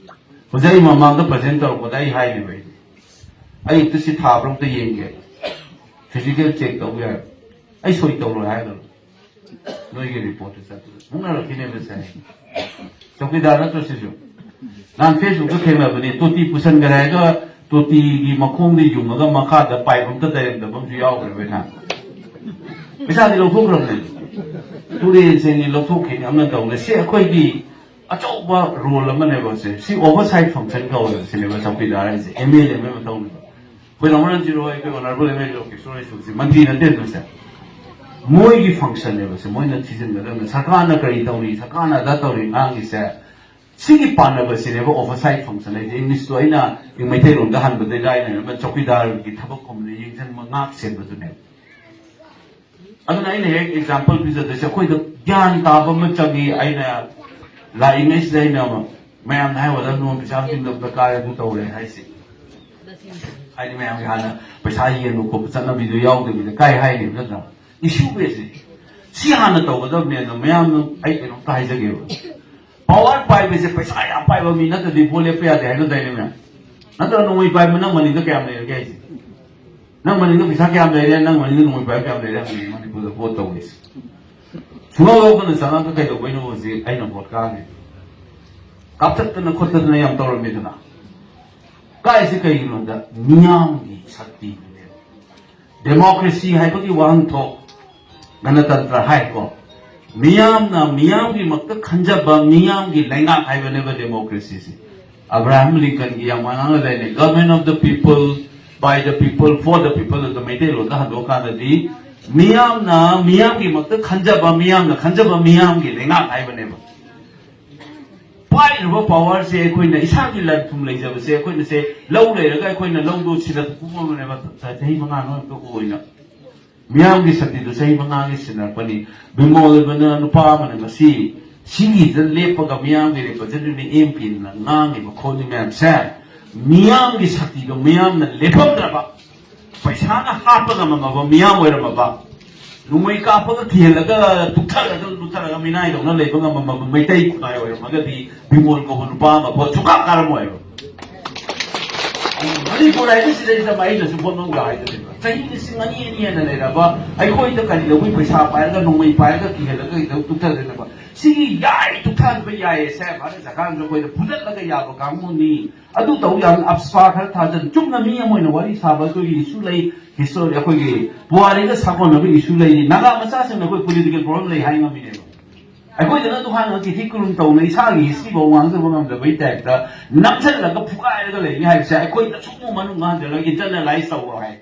ꯍꯧꯖꯤꯛ ꯑꯩ ꯃꯃꯥꯡꯗ present ꯇꯧꯔꯛꯄꯗ ꯑꯩ ꯍꯥꯏꯔꯤꯕ ꯑꯩꯗꯤ꯫ ꯑꯩ ꯑꯝꯇ ꯁꯤ ꯊꯥꯕ꯭ꯔꯥ ꯑꯝꯇ ꯌꯦꯡꯒꯦ꯫ Physical check ꯇꯧ ꯌꯥꯏ꯫ ꯑꯩ ꯁꯣꯏ ꯇꯧꯔꯣꯏ ꯍꯥꯏꯗꯕ꯫ ꯅꯣꯏꯒꯤ report ꯇ ꯆꯠꯇꯅ꯫ ꯃꯨꯛꯅꯔꯛꯈꯤꯅꯦꯕ ꯁꯦ꯫ ꯆꯧꯀꯤꯗꯥꯔ ꯅꯠꯇ꯭ꯔꯣ ꯁꯤꯁꯨ? ꯅꯍꯥꯟ Facebook ꯇ ꯊꯦꯡꯅꯕꯅꯤ, ꯇꯣꯇꯤ ꯄꯨꯁꯟꯈ꯭ꯔꯦ ꯍꯥꯏꯔꯒ ꯇꯣꯇꯤꯒꯤ ꯃꯈꯣꯡꯗ ꯌꯨꯡꯉꯒ ꯃꯈꯥꯗ pipe ꯑꯝꯇ ꯂꯩꯔꯝꯗꯕ ꯑꯃꯁꯨ ꯌꯥꯎꯈ꯭ꯔꯦꯕ ꯅꯍꯥꯟ꯫ ꯄꯩꯁꯥꯗꯤ ꯂꯧꯊꯣꯛꯈ꯭ꯔꯕꯅꯦ꯫ ꯇꯨꯔꯦꯟ ꯁꯦꯡꯉꯤ ꯂꯧꯊꯣꯛꯈꯤꯅꯤ ꯑꯃꯅ ꯇꯧꯅꯤ꯫ ꯁꯤ ꯑꯩꯈꯣꯏꯒꯤ ꯑꯆꯧꯕ role ꯑꯃꯅꯦꯕ ꯁꯦ꯫ ꯁꯤ oversight function ꯀꯧꯋꯦꯕ ꯁꯤꯅꯦꯕ ꯆꯧꯀꯤꯗꯥꯔ ꯍꯥꯏꯁꯦ꯫ M L A ꯑꯃꯒꯤ ꯃꯊꯧꯅꯦꯕ꯫ ꯑꯩꯈꯣꯏ ꯂꯝꯉꯥꯟ ꯁꯤꯔꯣꯏ, ꯑꯩꯈꯣꯏ honourable M L A Kishore ꯍꯣꯏꯁꯨ ꯁꯤ ꯃꯟꯇ꯭ꯔꯤ ꯅꯠꯇꯦ ꯑꯗꯨꯁꯦ꯫ ꯃꯣꯏꯒꯤ function ꯅꯦꯕ ꯁꯦ꯫ ꯃꯣꯏꯅ ꯊꯤꯖꯤꯟꯒꯗꯕꯅꯦ꯫ ꯁꯔꯀꯥꯔꯅ ꯀꯔꯤ ꯇꯧꯔꯤ, ꯁꯔꯀꯥꯔꯅ ꯑꯗꯥ ꯇꯧꯔꯤ ꯉꯥꯡꯉꯤꯁꯦ꯫ ꯁꯤꯒꯤ ꯄꯥꯟꯅꯕꯁꯤꯅꯦꯕ oversight function ꯍꯥꯏꯁꯦ꯫ English ꯇꯣ ꯑꯩꯅ ꯃꯩꯇꯩꯂꯣꯟꯗ ꯍꯟꯕꯗꯩ ꯂꯥꯏꯅ ꯑꯃ ꯆꯧꯀꯤꯗꯥꯔꯒꯤ ꯊꯕꯛ ꯀꯨꯝꯕꯗ ꯌꯦꯡꯁꯤꯟꯕ, ꯉꯥꯛ ꯁꯦꯟꯕꯗꯨꯅꯦꯕ꯫ ꯑꯗꯨꯅ ꯑꯩꯅ ꯍꯦꯛ example ꯄꯤꯖꯗꯣꯏꯁꯦ, ꯑꯩꯈꯣꯏꯗ ꯒ꯭ꯌꯥꯟ ꯇꯥꯕ ꯑꯃ ꯆꯪꯉꯤ꯫ ꯑꯩꯅ ꯂꯥꯛꯏꯉꯩꯁꯤꯗ ꯑꯩꯅ ꯃꯌꯥꯝꯗ ꯍꯥꯏ, "ꯑꯣꯖꯥ, ꯅꯣꯡ ꯄꯩꯁꯥ ꯇꯤꯡꯗꯕꯗ ꯀꯥꯔꯦ, ꯑꯗꯨ ꯇꯧꯔꯦ" ꯍꯥꯏꯁꯦ꯫ ꯍꯥꯏꯗꯤ ꯃꯌꯥꯝꯒꯤ ꯍꯥꯟꯅ ꯄꯩꯁꯥ ꯌꯦꯟꯕ ꯈꯣꯠꯄ ꯆꯠꯅꯕꯤꯗꯣ ꯌꯥꯎꯗꯕꯤꯗ ꯀꯥꯏ ꯍꯥꯏꯅꯦꯕ ꯅꯠꯇ꯭ꯔꯥ? Issue ꯁꯦ ꯁꯤ ꯍꯥꯟꯅ ꯇꯧꯒꯗꯕꯅꯦ꯫ ꯑꯗꯣ ꯃꯌꯥꯝꯅ, ꯑꯩ ꯀꯩꯅꯣꯝꯇ ꯍꯥꯏꯖꯒꯦꯕ, power ꯄꯥꯏꯕꯁꯦ ꯄꯩꯁꯥ ꯌꯥꯝ ꯄꯥꯏꯕ ꯃꯤ ꯅꯠꯇ꯭ꯔꯗꯤ ꯚꯣꯠ ꯂꯦꯞꯄ ꯌꯥꯗꯦ ꯍꯥꯏꯅꯗꯥꯏꯅꯦ ꯃꯌꯥꯝ? ꯅꯠꯇ꯭ꯔ ꯅꯣꯡꯃꯩ ꯄꯥꯏꯕ ꯅꯪ ꯃꯅꯤꯡꯗ ꯀꯌꯥꯝ ꯂꯩꯔꯒꯦ ꯍꯥꯏꯁꯦ? ꯅꯪ ꯃꯅꯤꯡꯗ ꯄꯩꯁꯥ ꯀꯌꯥꯝ ꯂꯩꯔꯦ, ꯅꯪ ꯃꯅꯤꯡꯗ ꯅꯣꯡꯃꯩ ꯄꯥꯏꯕ ꯀꯌꯥꯝ ꯂꯩꯔꯦ ꯍꯪꯉꯤ ꯃꯅꯤꯄꯨꯔꯗ ꯚꯣꯠ ꯇꯧꯔꯤꯁꯦ꯫ ꯁꯨꯡꯂꯧ ꯂꯧꯗꯅ ꯆꯪꯉꯒ ꯀꯩꯗꯧꯕꯩꯅꯣ ꯍꯧꯖꯤꯛ ꯑꯩꯅ ꯚꯣꯠ ꯀꯥꯈ꯭ꯔꯤꯗꯣ? ꯀꯥꯞꯊꯠꯇꯅ ꯈꯣꯠꯇꯠꯇꯅ ꯌꯥꯝ ꯇꯧꯔꯝꯃꯤꯗꯅ꯫ ꯀꯥꯏꯁꯤ ꯀꯩꯒꯤꯅꯣꯗ ꯃꯤꯌꯥꯝꯒꯤ ꯁꯛꯇꯤꯗꯨꯅꯦꯕ꯫ Democracy ꯍꯥꯏꯕꯒꯤ ꯋꯥꯍꯟꯊꯣꯛ, ꯒꯅꯇꯟꯇ꯭ꯔ ꯍꯥꯏꯀꯣ, ꯃꯤꯌꯥꯝꯅ ꯃꯤꯌꯥꯝꯒꯤꯃꯛꯇ ꯈꯟꯖꯕ ꯃꯤꯌꯥꯝꯒꯤ ꯂꯩꯉꯥꯛ ꯍꯥꯏꯕꯅꯦꯕ democracy ꯁꯦ꯫ ꯑꯕ꯭ꯔꯥꯍꯝ ꯂꯤꯡꯀꯟꯒꯤ ꯌꯥꯝ ꯉꯥꯡꯅ ꯂꯩꯅꯩ, "Government of the people, by the people, for the people" ꯑꯗꯨ ꯃꯩꯇꯩꯂꯣꯟꯗ ꯍꯟꯗꯣꯛꯑꯀꯥꯟꯗꯗꯤ ꯃꯤꯌꯥꯝꯅ ꯃꯤꯌꯥꯝꯒꯤꯃꯛꯇ ꯈꯟꯖꯕ, ꯃꯤꯌꯥꯝꯅ ꯈꯟꯖꯕ ꯃꯤꯌꯥꯝꯒꯤ ꯂꯩꯉꯥꯛ ꯍꯥꯏꯕꯅꯦꯕ꯫ ꯄꯥꯏꯔꯤꯕ power ꯁꯦ ꯑꯩꯈꯣꯏꯅ ꯏꯁꯥꯒꯤ ꯂꯟ ꯊꯨꯝ ꯂꯩꯖꯕꯁꯦ, ꯑꯩꯈꯣꯏꯅ ꯁꯦ ꯂꯧ ꯂꯩꯔꯒ ꯑꯩꯈꯣꯏꯅ ꯂꯧꯗꯣ ꯁꯤꯗ ꯄꯨꯝꯃꯕꯅꯦꯕ ꯆꯍꯤ ꯃꯉꯥ ꯅꯣꯏ ꯑꯣꯏꯅ꯫ ꯃꯤꯌꯥꯝꯒꯤ ꯁꯛꯇꯤꯗꯨ ꯆꯍꯤ ꯃꯉꯥꯒꯤ ꯁꯤꯟꯅꯔꯛꯄꯅꯤ꯫ ꯕꯤꯃꯣꯜ ꯑꯣꯏꯕꯅ ꯅꯨꯄꯥ ꯑꯃꯅ ꯉꯁꯤ ꯁꯤꯒꯤꯗ ꯂꯦꯞꯄꯒ ꯃꯤꯌꯥꯝꯒꯤ representative ꯅꯤ, M P ꯅ ꯉꯥꯡꯉꯤꯕ ꯈꯣꯠꯂꯤ ꯃꯌꯥꯝꯁꯦ, ꯃꯤꯌꯥꯝꯒꯤ ꯁꯛꯇꯤꯗꯣ ꯃꯤꯌꯥꯝꯅ ꯂꯦꯞꯄꯝꯗ꯭ꯔꯕ, ꯄꯩꯁꯥꯅ ꯍꯥꯠꯄ ꯉꯝꯃꯝꯃꯕ ꯃꯤꯌꯥꯝ ꯑꯣꯏꯔꯝꯃꯕ, ꯅꯣꯡꯃꯩ ꯀꯥꯞꯄꯒ ꯀꯤꯍꯜꯂꯒ ꯇꯨꯞꯊꯔꯒ ꯂꯨꯞꯊꯔꯒ ꯃꯤꯅꯥꯏꯗꯧꯅ ꯂꯩꯕ ꯉꯝꯃꯝꯃꯕ ꯃꯩꯇꯩ ꯈꯨꯟꯅꯥꯏ ꯑꯣꯏꯔꯝꯃꯒꯗꯤ ꯕꯤꯃꯣꯜ ꯀꯧꯕ ꯅꯨꯄꯥ ꯑꯃ ꯚꯣꯠ ꯁꯨꯡꯀꯥ ꯀꯥꯔꯝꯃꯣꯏꯕ꯫ ꯃꯅꯤꯄꯨꯔ ꯍꯥꯏꯕꯁꯤꯗꯩꯗ ꯑꯩꯅꯁꯨ ꯚꯣꯠ ꯃꯅꯨꯡꯗ ꯍꯥꯏꯖꯔꯤꯕ ꯆꯍꯤ ꯂꯤꯁꯤꯡ ꯑꯅꯤ ꯑꯅꯤ ꯍꯦꯟꯅ ꯂꯩꯔꯕ ꯑꯩꯈꯣꯏꯗ ꯀꯔꯤꯗꯧꯕꯩ ꯄꯩꯁꯥ ꯄꯥꯏꯔꯒ ꯅꯣꯡꯃꯩ ꯄꯥꯏꯔꯒ ꯀꯤꯍꯜꯂꯒ ꯀꯩꯗꯧ ꯇꯨꯞꯊꯗꯣꯏꯅꯣꯕ? ꯁꯤꯒꯤ ꯌꯥꯏ, ꯇꯨꯞꯊꯍꯟꯕ ꯌꯥꯏꯌꯦ ꯁꯦ ꯚꯥꯔꯠ ꯁꯔꯀꯥꯔꯅꯁꯨ ꯑꯩꯈꯣꯏꯗ ꯐꯨꯗꯠꯂꯒ ꯌꯥꯕ ꯀꯥꯡꯕꯨꯅꯤ꯫ ꯑꯗꯨ ꯇꯧ ꯌꯥꯝꯅ ꯑꯞꯁꯥ ꯈꯔ ꯊꯥꯖꯟ꯫ ꯆꯨꯝꯅ ꯃꯤ ꯑꯃ ꯑꯣꯏꯅ ꯋꯥꯔꯤ ꯁꯥꯕ ꯑꯩꯈꯣꯏꯒꯤ issue ꯂꯩ, history ꯑꯩꯈꯣꯏꯒꯤ ꯄꯨꯋꯥꯔꯤꯒ ꯁꯥꯒꯣꯟꯅꯕ issue ꯂꯩꯔꯤ꯫ ꯅꯥꯒꯥ ꯃꯆꯥꯁꯤꯡꯅ ꯑꯩꯈꯣꯏ political problem ꯂꯩ ꯍꯥꯏ ꯉꯝꯃꯤꯅꯦꯕ꯫ ꯑꯩꯈꯣꯏꯗꯅ ꯑꯗꯨ ꯍꯥꯟꯅ ꯇꯤꯊꯤ ꯀꯨꯔꯨꯝ ꯇꯧꯅ ꯏꯁꯥꯒꯤ history ꯐꯥꯎ ꯉꯥꯡꯖꯕ ꯉꯝꯗꯕꯒꯤ type ꯇ ꯅꯝꯁꯤꯜꯂꯒ ꯐꯨꯒꯥꯏꯔꯒ ꯂꯩꯅꯤ ꯍꯥꯏꯕꯁꯦ ꯑꯩꯈꯣꯏꯗꯁꯨ ꯑꯃꯨꯛ ꯃꯅꯨꯡ ꯍꯟꯖꯤꯜꯂꯒ internalize ꯇꯧꯔꯣ ꯍꯥꯏ꯫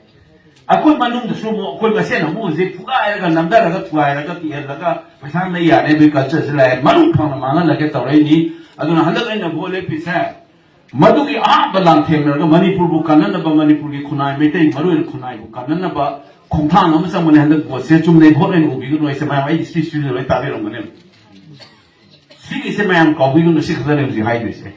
ꯑꯩꯈꯣꯏ ꯃꯅꯨꯡꯗꯁꯨ ꯑꯃꯨꯛ ꯑꯩꯈꯣꯏ ꯃꯁꯦꯟ ꯑꯃꯨꯛ ꯍꯧꯖꯤꯛ ꯐꯨꯒꯥꯏꯔꯒ ꯅꯝꯊꯔꯒ ꯊꯨꯒꯥꯏꯔꯒ ꯀꯤꯍꯜꯂꯒ ꯄꯩꯁꯥ ꯅꯩ ꯌꯥꯅꯤ ꯑꯗꯨꯒꯤ culture ꯁꯤ ꯂꯥꯛꯑꯦ꯫ ꯃꯅꯨꯡ ꯐꯪꯅ ꯃꯥꯡꯍꯜꯂꯒꯦ ꯇꯧꯔꯛꯏꯅꯤ꯫ ꯑꯗꯨꯅ ꯍꯟꯗꯛ ꯑꯩꯅ ꯚꯣꯠ ꯂꯦꯞꯄꯤꯁꯦ ꯃꯗꯨꯒꯤ ꯑꯍꯥꯟꯕ ꯂꯥꯟꯊꯦꯡꯅꯔꯒ ꯃꯅꯤꯄꯨꯔꯕꯨ ꯀꯟꯅꯅꯕ, ꯃꯅꯤꯄꯨꯔꯒꯤ ꯈꯨꯟꯅꯥꯏ, ꯃꯩꯇꯩ ꯃꯔꯨꯑꯣꯏꯅ ꯈꯨꯟꯅꯥꯏꯕꯨ ꯀꯟꯅꯅꯕ ꯈꯣꯡꯊꯥꯡ ꯑꯃ ꯆꯪꯕꯅꯦ ꯍꯟꯗꯛ ꯚꯣꯠꯁꯦ꯫ ꯆꯨꯝꯅꯩ ꯚꯣꯠ ꯑꯣꯏꯅ ꯎꯕꯤꯒꯅꯨ꯫ ꯑꯩꯁꯦ ꯃꯌꯥꯝ ꯑꯩꯒꯤ speech ꯁꯤꯁꯨ ꯂꯣꯏ ꯇꯥꯕꯤꯔꯝꯒꯅꯦꯕ꯫ ꯁꯤꯒꯤꯁꯦ ꯃꯌꯥꯝ ꯀꯥꯎꯕꯤꯒꯅꯨ, ꯁꯤ ꯈꯛꯇꯅꯦ ꯍꯧꯖꯤꯛ ꯍꯥꯏꯗꯣꯏꯁꯦ꯫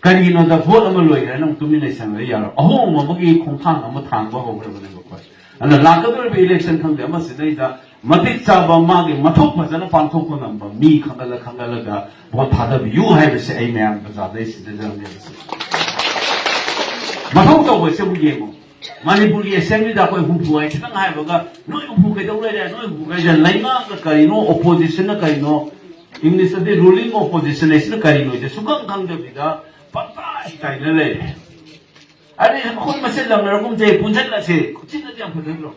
ꯀꯔꯤꯒꯤꯅꯣꯗ ꯚꯣꯠ ꯑꯃ ꯂꯣꯏꯈ꯭ꯔꯦꯅ ꯑꯃꯨꯛ ꯇꯨꯃꯤꯟ ꯂꯩꯁꯟꯕ ꯌꯥꯔꯣꯏ꯫ ꯑꯍꯣꯡꯕ ꯑꯃꯒꯤ ꯈꯣꯡꯊꯥꯡ ꯑꯃ ꯊꯥꯡꯕ ꯍꯧꯈ꯭ꯔꯕꯅꯦꯕ ꯑꯩꯈꯣꯏ꯫ ꯑꯗꯨꯅ ꯂꯥꯛꯀꯗꯧꯔꯤꯕ election ꯈꯪꯗꯦ ꯑꯃ ꯁꯤꯗꯩꯗ ꯃꯇꯤꯛ ꯆꯥꯕ ꯃꯥꯒꯤ ꯃꯊꯧ ꯐꯖꯅ ꯄꯥꯡꯊꯣꯛꯄ ꯉꯝꯕ ꯃꯤ ꯈꯟꯒꯠꯂ ꯈꯟꯒꯠꯂꯒ ꯚꯣꯠ ꯊꯥꯗꯕꯤꯌꯨ ꯍꯥꯏꯕꯁꯦ ꯑꯩ ꯃꯌꯥꯝ ꯄ꯭ꯔꯖꯥꯗꯩ ꯁꯤꯗꯖꯕꯅꯦꯕ꯫ ꯃꯊꯧ ꯇꯧꯕꯁꯤꯕꯨ ꯌꯦꯡꯉꯨ꯫ ꯃꯅꯤꯄꯨꯔꯒꯤ assembly ꯗ ꯑꯩꯈꯣꯏ ꯍꯨꯝꯐꯨ ꯍꯥꯏ ꯈꯤꯇꯪ ꯍꯥꯏꯕꯒ ꯅꯣꯏ ꯍꯨꯝꯐꯨ ꯀꯩꯗꯧ ꯂꯩꯔꯦ? ꯅꯣꯏ ꯍꯨꯝꯐꯨ ꯍꯥꯏꯁꯦ ꯂꯩꯉꯥꯛꯅ ꯀꯔꯤꯅꯣ, opposition ꯅ ꯀꯔꯤꯅꯣ, English ꯇꯗꯤ ruling opposition ꯍꯥꯏꯁꯤꯅ ꯀꯔꯤꯅꯣ ꯍꯥꯏꯁꯦ ꯁꯨꯈꯪ ꯈꯪꯗꯕꯤꯗ ꯄꯪꯇꯥꯏ ꯇꯥꯏꯅ ꯂꯩꯔꯦ꯫ ꯑꯗꯩ ꯑꯩꯈꯣꯏ ꯃꯁꯦꯟ ꯂꯪꯅꯔꯒꯨꯝꯁꯦ, ꯄꯨꯟꯁꯤꯜꯂꯁꯦ꯫ ꯈꯨꯠꯁꯤꯟꯅꯗꯤ ꯌꯥꯝ ꯐꯖꯗ꯭ꯔꯣ?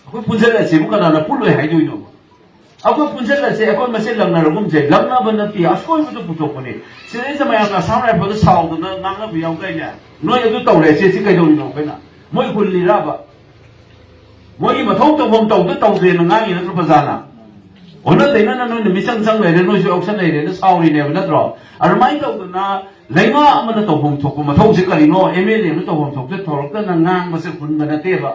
ꯑꯩꯈꯣꯏ ꯄꯨꯟꯁꯤꯜꯂꯁꯦꯕꯨ ꯀꯅꯥꯅ ꯄꯨꯜꯂꯣꯏ ꯍꯥꯏꯗꯣꯏꯅꯣꯕ? ꯑꯩꯈꯣꯏ ꯄꯨꯟꯁꯤꯜꯂꯁꯦ, ꯑꯩꯈꯣꯏ ꯃꯁꯦꯟ ꯂꯪꯅꯔꯒꯨꯝꯁꯦ꯫ ꯂꯪꯅꯕ ꯅꯠꯇꯦ, ꯑꯁꯣꯏꯕꯗꯨ ꯄꯨꯊꯣꯛꯄꯅꯤ꯫ ꯁꯤꯗꯩꯁꯤꯗ ꯃꯌꯥꯝꯅ ꯑꯁꯥꯝ ꯔꯥꯏꯐꯜꯗ ꯁꯥꯎꯗꯅ ꯉꯥꯡꯅꯕ ꯌꯥꯎꯗꯥꯏꯅꯦ? ꯅꯣꯏ ꯑꯗꯨ ꯇꯧꯔꯦ, ꯁꯤ, ꯁꯤ ꯀꯩꯗꯧꯔꯤꯅꯣ? ꯑꯩꯈꯣꯏꯅ ꯃꯣꯏ ꯍꯨꯜꯂꯤꯔꯕ? ꯃꯣꯏꯒꯤ ꯃꯊꯧ ꯇꯧꯐꯝ ꯇꯧꯗ ꯇꯧꯗꯦꯅ ꯉꯥꯡꯉꯤ ꯅꯠꯇ꯭ꯔꯣ ꯄ꯭ꯔꯖꯥꯅ? ꯑꯣꯟꯅ ꯇꯩꯅꯅ ꯅꯣꯏꯅ ꯃꯤꯆꯪ ꯆꯪ ꯂꯩꯔꯦ, ꯅꯣꯏꯁꯨ ꯌꯥꯎꯁꯟ ꯂꯩꯔꯦꯅ ꯁꯥꯎꯔꯤꯅꯦꯕ ꯅꯠꯇ꯭ꯔꯣ? ꯑꯗꯨꯃꯥꯏꯅ ꯇꯧꯗꯅ ꯂꯩꯉꯥꯛ ꯑꯃꯅ ꯇꯧꯐꯝ ꯊꯣꯛꯄ ꯃꯊꯧꯁꯦ ꯀꯔꯤꯅꯣ? ꯑꯦꯝ ꯑꯦꯜ ꯑꯦ ꯑꯃꯅ ꯇꯧꯐꯝ ꯊꯣꯛꯇ ꯊꯧꯔꯛꯇꯅ ꯉꯥꯡꯕꯁꯦ ꯍꯨꯟꯕ ꯅꯠꯇꯦꯕ꯫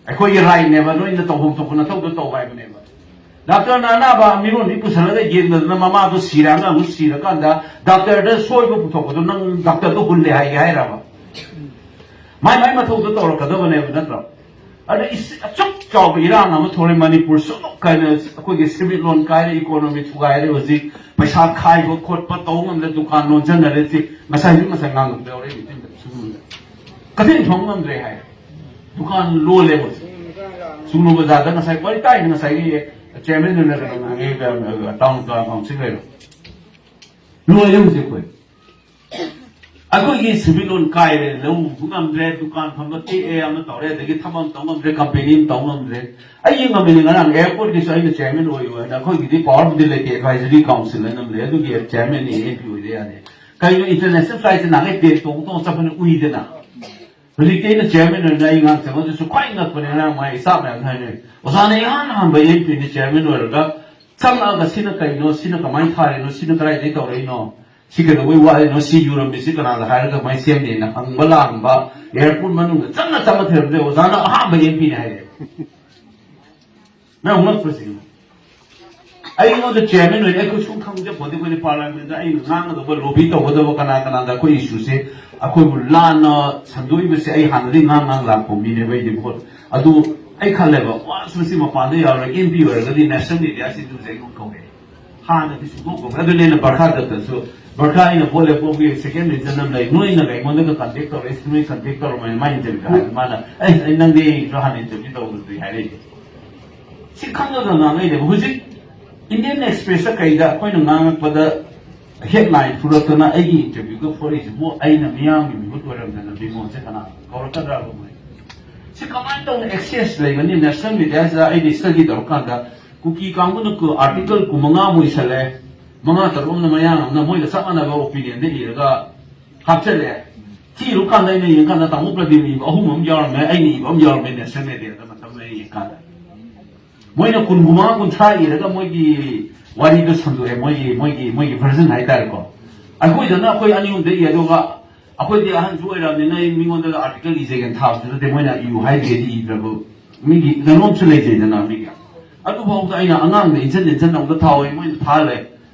ꯑꯩꯈꯣꯏꯒꯤ ꯔꯥꯏꯠꯅꯦꯕ, ꯅꯣꯏꯅ ꯇꯧꯐꯝ ꯊꯣꯛꯄ ꯅꯊꯧꯗꯣ ꯇꯧ ꯍꯥꯏꯕꯅꯦꯕ꯫ ꯗꯥꯛꯇꯔꯅ ꯑꯅꯥꯕ ꯃꯤꯔꯣꯟꯕꯤ ꯄꯨꯁꯜꯂꯒ ꯌꯦꯡꯗꯗꯅ ꯃꯃꯥꯗꯣ ꯁꯤꯔꯦ, ꯑꯉꯥꯡꯗꯣ ꯁꯤꯔꯀꯥꯟꯗ ꯗꯥꯛꯇꯔꯗ ꯁꯣꯏꯕ ꯄꯨꯊꯣꯛꯄꯗꯣ ꯅꯪ ꯗꯥꯛꯇꯔꯗꯣ ꯍꯨꯜꯂꯦ ꯍꯥꯏꯒꯦ ꯍꯥꯏꯔꯕ? ꯃꯥꯏ ꯃꯥꯏ ꯃꯊꯧꯗꯣ ꯇꯧꯔꯛꯀꯗꯕꯅꯦꯕ ꯅꯠꯇ꯭ꯔꯣ? ꯑꯗ ꯏꯁ-, ꯑꯆꯧ ꯆꯥꯎꯕ ꯏꯔꯥꯡ ꯑꯃ ꯊꯣꯛꯂꯦ ꯃꯅꯤꯄꯨꯔ ꯁꯨꯝ ꯀꯥꯏꯅ, ꯑꯩꯈꯣꯏꯒꯤ ꯁꯦꯟꯃꯤꯠꯂꯣꯟ ꯀꯥꯏꯔꯦ, ꯏꯀꯣꯅꯣꯃꯤ ꯊꯨꯒꯥꯏꯔꯦ, ꯍꯧꯖꯤꯛ ꯄꯩꯁꯥ ꯈꯥꯏꯕ ꯈꯣꯠꯄ ꯇꯧ ꯉꯝꯗ꯭ꯔꯦ, ꯗꯨꯀꯥꯟ ꯂꯣꯟꯁꯤꯟꯅꯔꯦ꯫ ꯁꯤ ꯉꯁꯥꯏꯁꯨ, ꯉꯁꯥꯏ ꯉꯥꯡꯕꯗ ꯌꯥꯎꯔꯦ, ꯃꯤꯇꯤꯡꯗ ꯁꯤꯒꯨꯝꯕꯗ ꯀꯩꯊꯦꯜ ꯐꯝ ꯉꯝꯗ꯭ꯔꯦ ꯍꯥꯏ꯫ ꯗꯨꯀꯥꯟ ꯂꯣꯜꯂꯦ ꯍꯧꯖꯤꯛ꯫ ꯁꯨꯡꯅꯨ ꯕꯖꯥꯔꯗ ꯉꯁꯥꯏ ꯋꯥꯔꯤ ꯇꯥꯏꯅ ꯉꯁꯥꯏꯒꯤ ꯆꯤꯌꯔꯃꯦꯟꯗꯨꯅ ꯀꯩꯅꯣ ꯉꯥꯡꯉꯦ, ꯇꯥꯎꯟ ꯀꯥꯎꯟꯁꯤꯜ ꯂꯩꯔꯣ꯫ ꯂꯣꯏꯔꯦ ꯍꯧꯖꯤꯛ ꯑꯩꯈꯣꯏ꯫ ꯑꯩꯈꯣꯏꯒꯤ ꯁꯦꯟꯃꯤꯠꯂꯣꯟ ꯀꯥꯏꯔꯦ, ꯂꯧ ꯎꯕ ꯉꯝꯗ꯭ꯔꯦ, ꯗꯨꯀꯥꯟ ꯐꯝꯕ ꯇꯦꯛꯑꯦ, ꯑꯃ ꯇꯧꯔꯦ, ꯑꯗꯒꯤ ꯊꯕꯛ ꯑꯃ ꯇꯧ ꯉꯝꯗ꯭ꯔꯦ, ꯀꯝꯄꯦꯅꯤ ꯑꯃ ꯇꯧ ꯉꯝꯗ꯭ꯔꯦ꯫ ꯑꯩ ꯌꯦꯡꯉꯝꯃꯤꯅꯦ ꯉꯔꯥꯡ ꯑꯦꯌꯥꯔꯄꯣꯔꯠꯀꯤꯁꯨ ꯑꯩꯅ ꯆꯤꯌꯔꯃꯦꯟ ꯑꯣꯏꯌꯨ ꯍꯥꯏꯅ, ꯑꯩꯈꯣꯏꯒꯤꯗꯤ ꯄꯋꯥꯔꯕꯨꯗꯤ ꯂꯩꯇꯦ, ꯑꯦꯗꯚꯥꯏꯖꯔꯤ ꯀꯥꯎꯟꯁꯤꯜ ꯍꯥꯏꯅ ꯑꯃ ꯂꯩ, ꯑꯗꯨꯒꯤ ꯆꯤꯌꯔꯃꯦꯟꯅꯤ, ꯑꯦꯝ ꯄꯤ ꯑꯣꯏꯗ ꯌꯥꯗꯦ꯫ ꯀꯩꯅꯣ ꯏꯟꯇꯔꯅꯦꯁꯅꯦꯜ ꯐ꯭ꯂꯥꯏꯠꯁꯦ ꯅꯍꯥꯟꯒꯩ ꯄꯦꯟ ꯇꯣꯡ ꯇꯣꯡ ꯆꯠꯄꯅ ꯎꯏꯗꯅ꯫ ꯍꯧꯖꯤꯛꯇꯤ ꯑꯩꯅ ꯆꯤꯌꯔꯃꯦꯟ ꯑꯣꯏꯅ ꯑꯩ ꯉꯥꯡ ꯆꯪꯉꯛꯇꯁꯨ ꯈ꯭ꯋꯥꯏ ꯉꯛꯄꯅꯦ꯫ ꯉꯔꯥꯡ ꯃꯥꯏ ꯏꯁꯇꯥꯐ ꯃꯌꯥꯝꯅ ꯍꯥꯏꯅꯩ, "ꯑꯣꯖꯥꯅ ꯏꯍꯥꯟ ꯍꯥꯟꯕ ꯑꯦꯝ ꯄꯤꯅꯤ ꯆꯤꯌꯔꯃꯦꯟ ꯑꯣꯏꯔꯒ ꯆꯪꯉꯛꯑꯒ ꯁꯤꯅ ꯀꯩꯅꯣ, ꯁꯤꯅ ꯀꯃꯥꯏꯅ ꯊꯥꯔꯤꯅꯣ, ꯁꯤꯅ ꯀꯗꯥꯏꯗꯒꯤ ꯇꯧꯔꯛꯏꯅꯣ, ꯁꯤ ꯀꯩꯗꯧꯕꯩ ꯋꯥꯠꯂꯤꯅꯣ, ꯁꯤ ꯌꯨꯔꯝꯃꯤꯁꯤ ꯀꯅꯥꯗ ꯍꯥꯏꯔꯒ ꯀꯃꯥꯏꯅ ꯁꯦꯝꯅꯤꯅ" ꯍꯪꯕ ꯂꯥꯡꯕ, ꯑꯦꯌꯥꯔꯄꯣꯔꯠ ꯃꯅꯨꯡꯗ ꯆꯪꯉ ꯆꯪꯉ ꯊꯤꯔꯝꯗ꯭ꯔꯦ꯫ ꯑꯣꯖꯥꯅ ꯑꯍꯥꯟꯕ ꯑꯦꯝ ꯄꯤꯅꯤ ꯍꯥꯏꯔꯦ꯫ ꯅꯪ ꯉꯛꯄꯁꯤꯡ ꯑꯩꯉꯣꯟꯗ ꯆꯤꯌꯔꯃꯦꯟ ꯑꯣꯏꯅ ꯑꯩꯈꯣꯏ ꯁꯨꯝ ꯈꯪꯖ ꯄꯣꯠꯇꯦ꯫ ꯑꯩꯈꯣꯏꯅ ꯄꯥꯔꯂꯤꯌꯥꯃꯦꯟꯗ ꯑꯩꯅ ꯉꯥꯡꯒꯗꯧꯕ, ꯂꯣꯕꯤ ꯇꯧꯒꯗꯕ ꯀꯅꯥ ꯀꯅꯥꯗ ꯑꯩꯈꯣꯏ ꯏꯁꯨꯁꯦ ꯑꯩꯈꯣꯏꯕꯨ ꯂꯥꯟꯅ ꯁꯟꯗꯣꯛꯏꯕꯁꯦ ꯑꯩ ꯍꯥꯟꯅꯗꯤ ꯉꯥꯡ ꯉꯥꯡ ꯂꯥꯛꯄ ꯃꯤꯅꯦꯕ ꯑꯩꯗꯤ ꯚꯣꯠ꯫ ꯑꯗꯨ ꯑꯩ ꯈꯜꯂꯦꯕ, ꯋꯥꯁ ꯃꯁꯤ ꯃꯄꯥꯟꯗ ꯌꯥꯎꯔꯒ ꯑꯦꯝ ꯄꯤ ꯑꯣꯏꯔꯒꯗꯤ ꯅꯦꯁꯅꯦꯜ ꯃꯤꯗꯤꯌꯥꯁꯤꯡꯗꯨꯁꯨ ꯑꯩꯉꯣꯟꯗ ꯀꯧꯔꯛꯑꯦ꯫ ꯍꯥꯟꯅꯗꯤ ꯁꯨꯡꯀꯧ ꯀꯧꯔꯛꯑꯦ꯫ ꯑꯗꯨꯅꯦ ꯑꯩꯅ ꯕꯔꯈꯥ ꯗꯠꯇꯁꯨ, ꯕꯔꯈꯥ ꯑꯩꯅ ꯚꯣꯠ ꯂꯦꯞꯄꯒꯤ ꯁꯦꯀꯦꯟ ꯔꯤꯖꯟ ꯑꯃ ꯂꯩ, ꯅꯣꯏꯅ ꯑꯩꯉꯣꯟꯗꯒ ꯀꯟꯇꯦꯛ ꯇꯧꯔꯛꯑꯦ, ꯅꯣꯏ ꯀꯟꯇꯦꯛ ꯇꯧꯔꯝꯃꯦ ꯃꯥꯏ ꯏꯟꯇꯔꯚꯤꯌꯨꯗ ꯍꯥꯏꯕ ꯃꯥꯅ, "ꯑꯩ, ꯑꯩ ꯅꯪꯗꯤ ꯑꯩꯁꯨ ꯍꯥꯟꯅ ꯏꯟꯇꯔꯚꯤꯌꯨ ꯇꯧꯔꯨꯗ꯭ꯔꯤ" ꯍꯥꯏꯔꯛꯏꯁꯦ꯫ ꯁꯤ ꯈꯪꯗꯗꯅ ꯉꯥꯡꯉꯛꯏꯅꯦꯕ꯫ ꯍꯧꯖꯤꯛ ꯏꯟꯗꯤꯌꯟ ꯑꯦꯛꯁꯄ꯭ꯔꯦꯁꯇ ꯀꯩꯗ ꯑꯩꯈꯣꯏꯅ ꯉꯥꯡꯉꯛꯄꯗ ꯍꯦꯗꯂꯥꯏꯟ ꯊꯣꯛꯂꯛꯇꯅ ꯑꯩꯒꯤ ꯏꯟꯇꯔꯚꯤꯌꯨꯒ ꯊꯣꯛꯂꯛꯏꯁꯤꯕꯨ ꯑꯩꯅ ꯃꯤꯌꯥꯝꯒꯤ ꯃꯤꯍꯨꯠ ꯑꯣꯏꯔꯝꯗꯅ ꯃꯤꯉꯣꯟꯁꯦ ꯀꯅꯥ ꯀꯧꯔꯛꯀꯗ꯭ꯔꯥ ꯍꯥꯏꯕ ꯃꯣꯏ꯫ ꯁꯤ ꯀꯃꯥꯏꯅ ꯇꯧꯅ ꯑꯦꯛꯁꯦꯁ ꯂꯩꯒꯅꯤ? ꯅꯦꯁꯅꯦꯜ ꯃꯤꯗꯤꯌꯥꯁꯤꯗ ꯑꯩꯗꯤ ꯁ꯭ꯇꯗꯤ ꯇꯧꯔꯀꯥꯟꯗ ꯀꯨꯀꯤ ꯀꯥꯡꯕꯨꯅ ꯀꯨ-, article ꯀꯨꯟꯃꯉꯥ ꯃꯨꯛ ꯏꯁꯜꯂꯦ, ꯃꯉꯥ ꯇꯔꯨꯛ ꯑꯃꯅ ꯃꯌꯥꯡ ꯑꯃꯅ ꯃꯣꯏꯒ ꯆꯞ ꯃꯥꯟꯅꯕ opinion ꯗ ꯏꯔꯒ ꯍꯥꯞꯆꯜꯂꯦ꯫ ꯊꯤꯔꯨꯀꯥꯟꯗ ꯑꯩꯅ ꯌꯦꯡꯀꯥꯟꯗ ꯇꯥꯃꯣ ꯄ꯭ꯔꯗꯤꯞꯅ ꯏꯕ ꯑꯍꯨꯝ ꯑꯃ ꯌꯥꯎꯔꯝꯃꯦ, ꯑꯩꯅ ꯏꯕ ꯑꯃ ꯌꯥꯎꯔꯝꯃꯦ national media ꯗ ꯃꯇꯝꯗ ꯑꯩꯅ ꯌꯦꯡꯀꯥꯟꯗ꯫ ꯃꯣꯏꯅ ꯀꯨꯟ ꯀꯨꯟꯃꯉꯥ ꯀꯨꯟꯊ꯭ꯔꯥ ꯏꯔꯒ ꯃꯣꯏꯒꯤ ꯋꯥꯔꯤꯗꯣ ꯁꯟꯗꯣꯛꯑꯦ, ꯃꯣꯏꯒꯤ, ꯃꯣꯏꯒꯤ, ꯃꯣꯏꯒꯤ version ꯍꯥꯏꯇꯥꯔꯦꯀꯣ꯫ ꯑꯩꯈꯣꯏꯗꯅ ꯑꯩꯈꯣꯏ ꯑꯅꯤ ꯑꯍꯨꯝꯗ ꯏ, ꯑꯗꯨꯒ ꯑꯩꯈꯣꯏꯗꯤ ꯑꯍꯟꯁꯨ ꯑꯣꯏꯔꯕꯅꯤꯅ ꯑꯩ ꯃꯤꯉꯣꯟꯗꯒ article ꯏꯖꯒꯦꯅ ꯊꯥꯕꯁꯨ ꯅꯠꯇꯦ, ꯃꯣꯏꯅ ꯏꯌꯨ ꯍꯥꯏꯗ꯭ꯔꯗꯤ ꯏꯗ꯭ꯔꯕ ꯃꯤꯒꯤ ꯀꯩꯅꯣꯝꯁꯨ ꯂꯩꯖꯩꯗꯅ ꯃꯤꯒꯤ꯫ ꯑꯗꯨꯐꯥꯎꯗ ꯑꯩꯅ ꯑꯉꯥꯡꯗ ꯏꯟꯁꯤꯟ ꯏꯟꯁꯤꯟ ꯑꯃꯨꯛꯇ ꯊꯥꯎꯋꯦ, ꯃꯣꯏꯅ ꯊꯥꯍꯜꯂꯦ꯫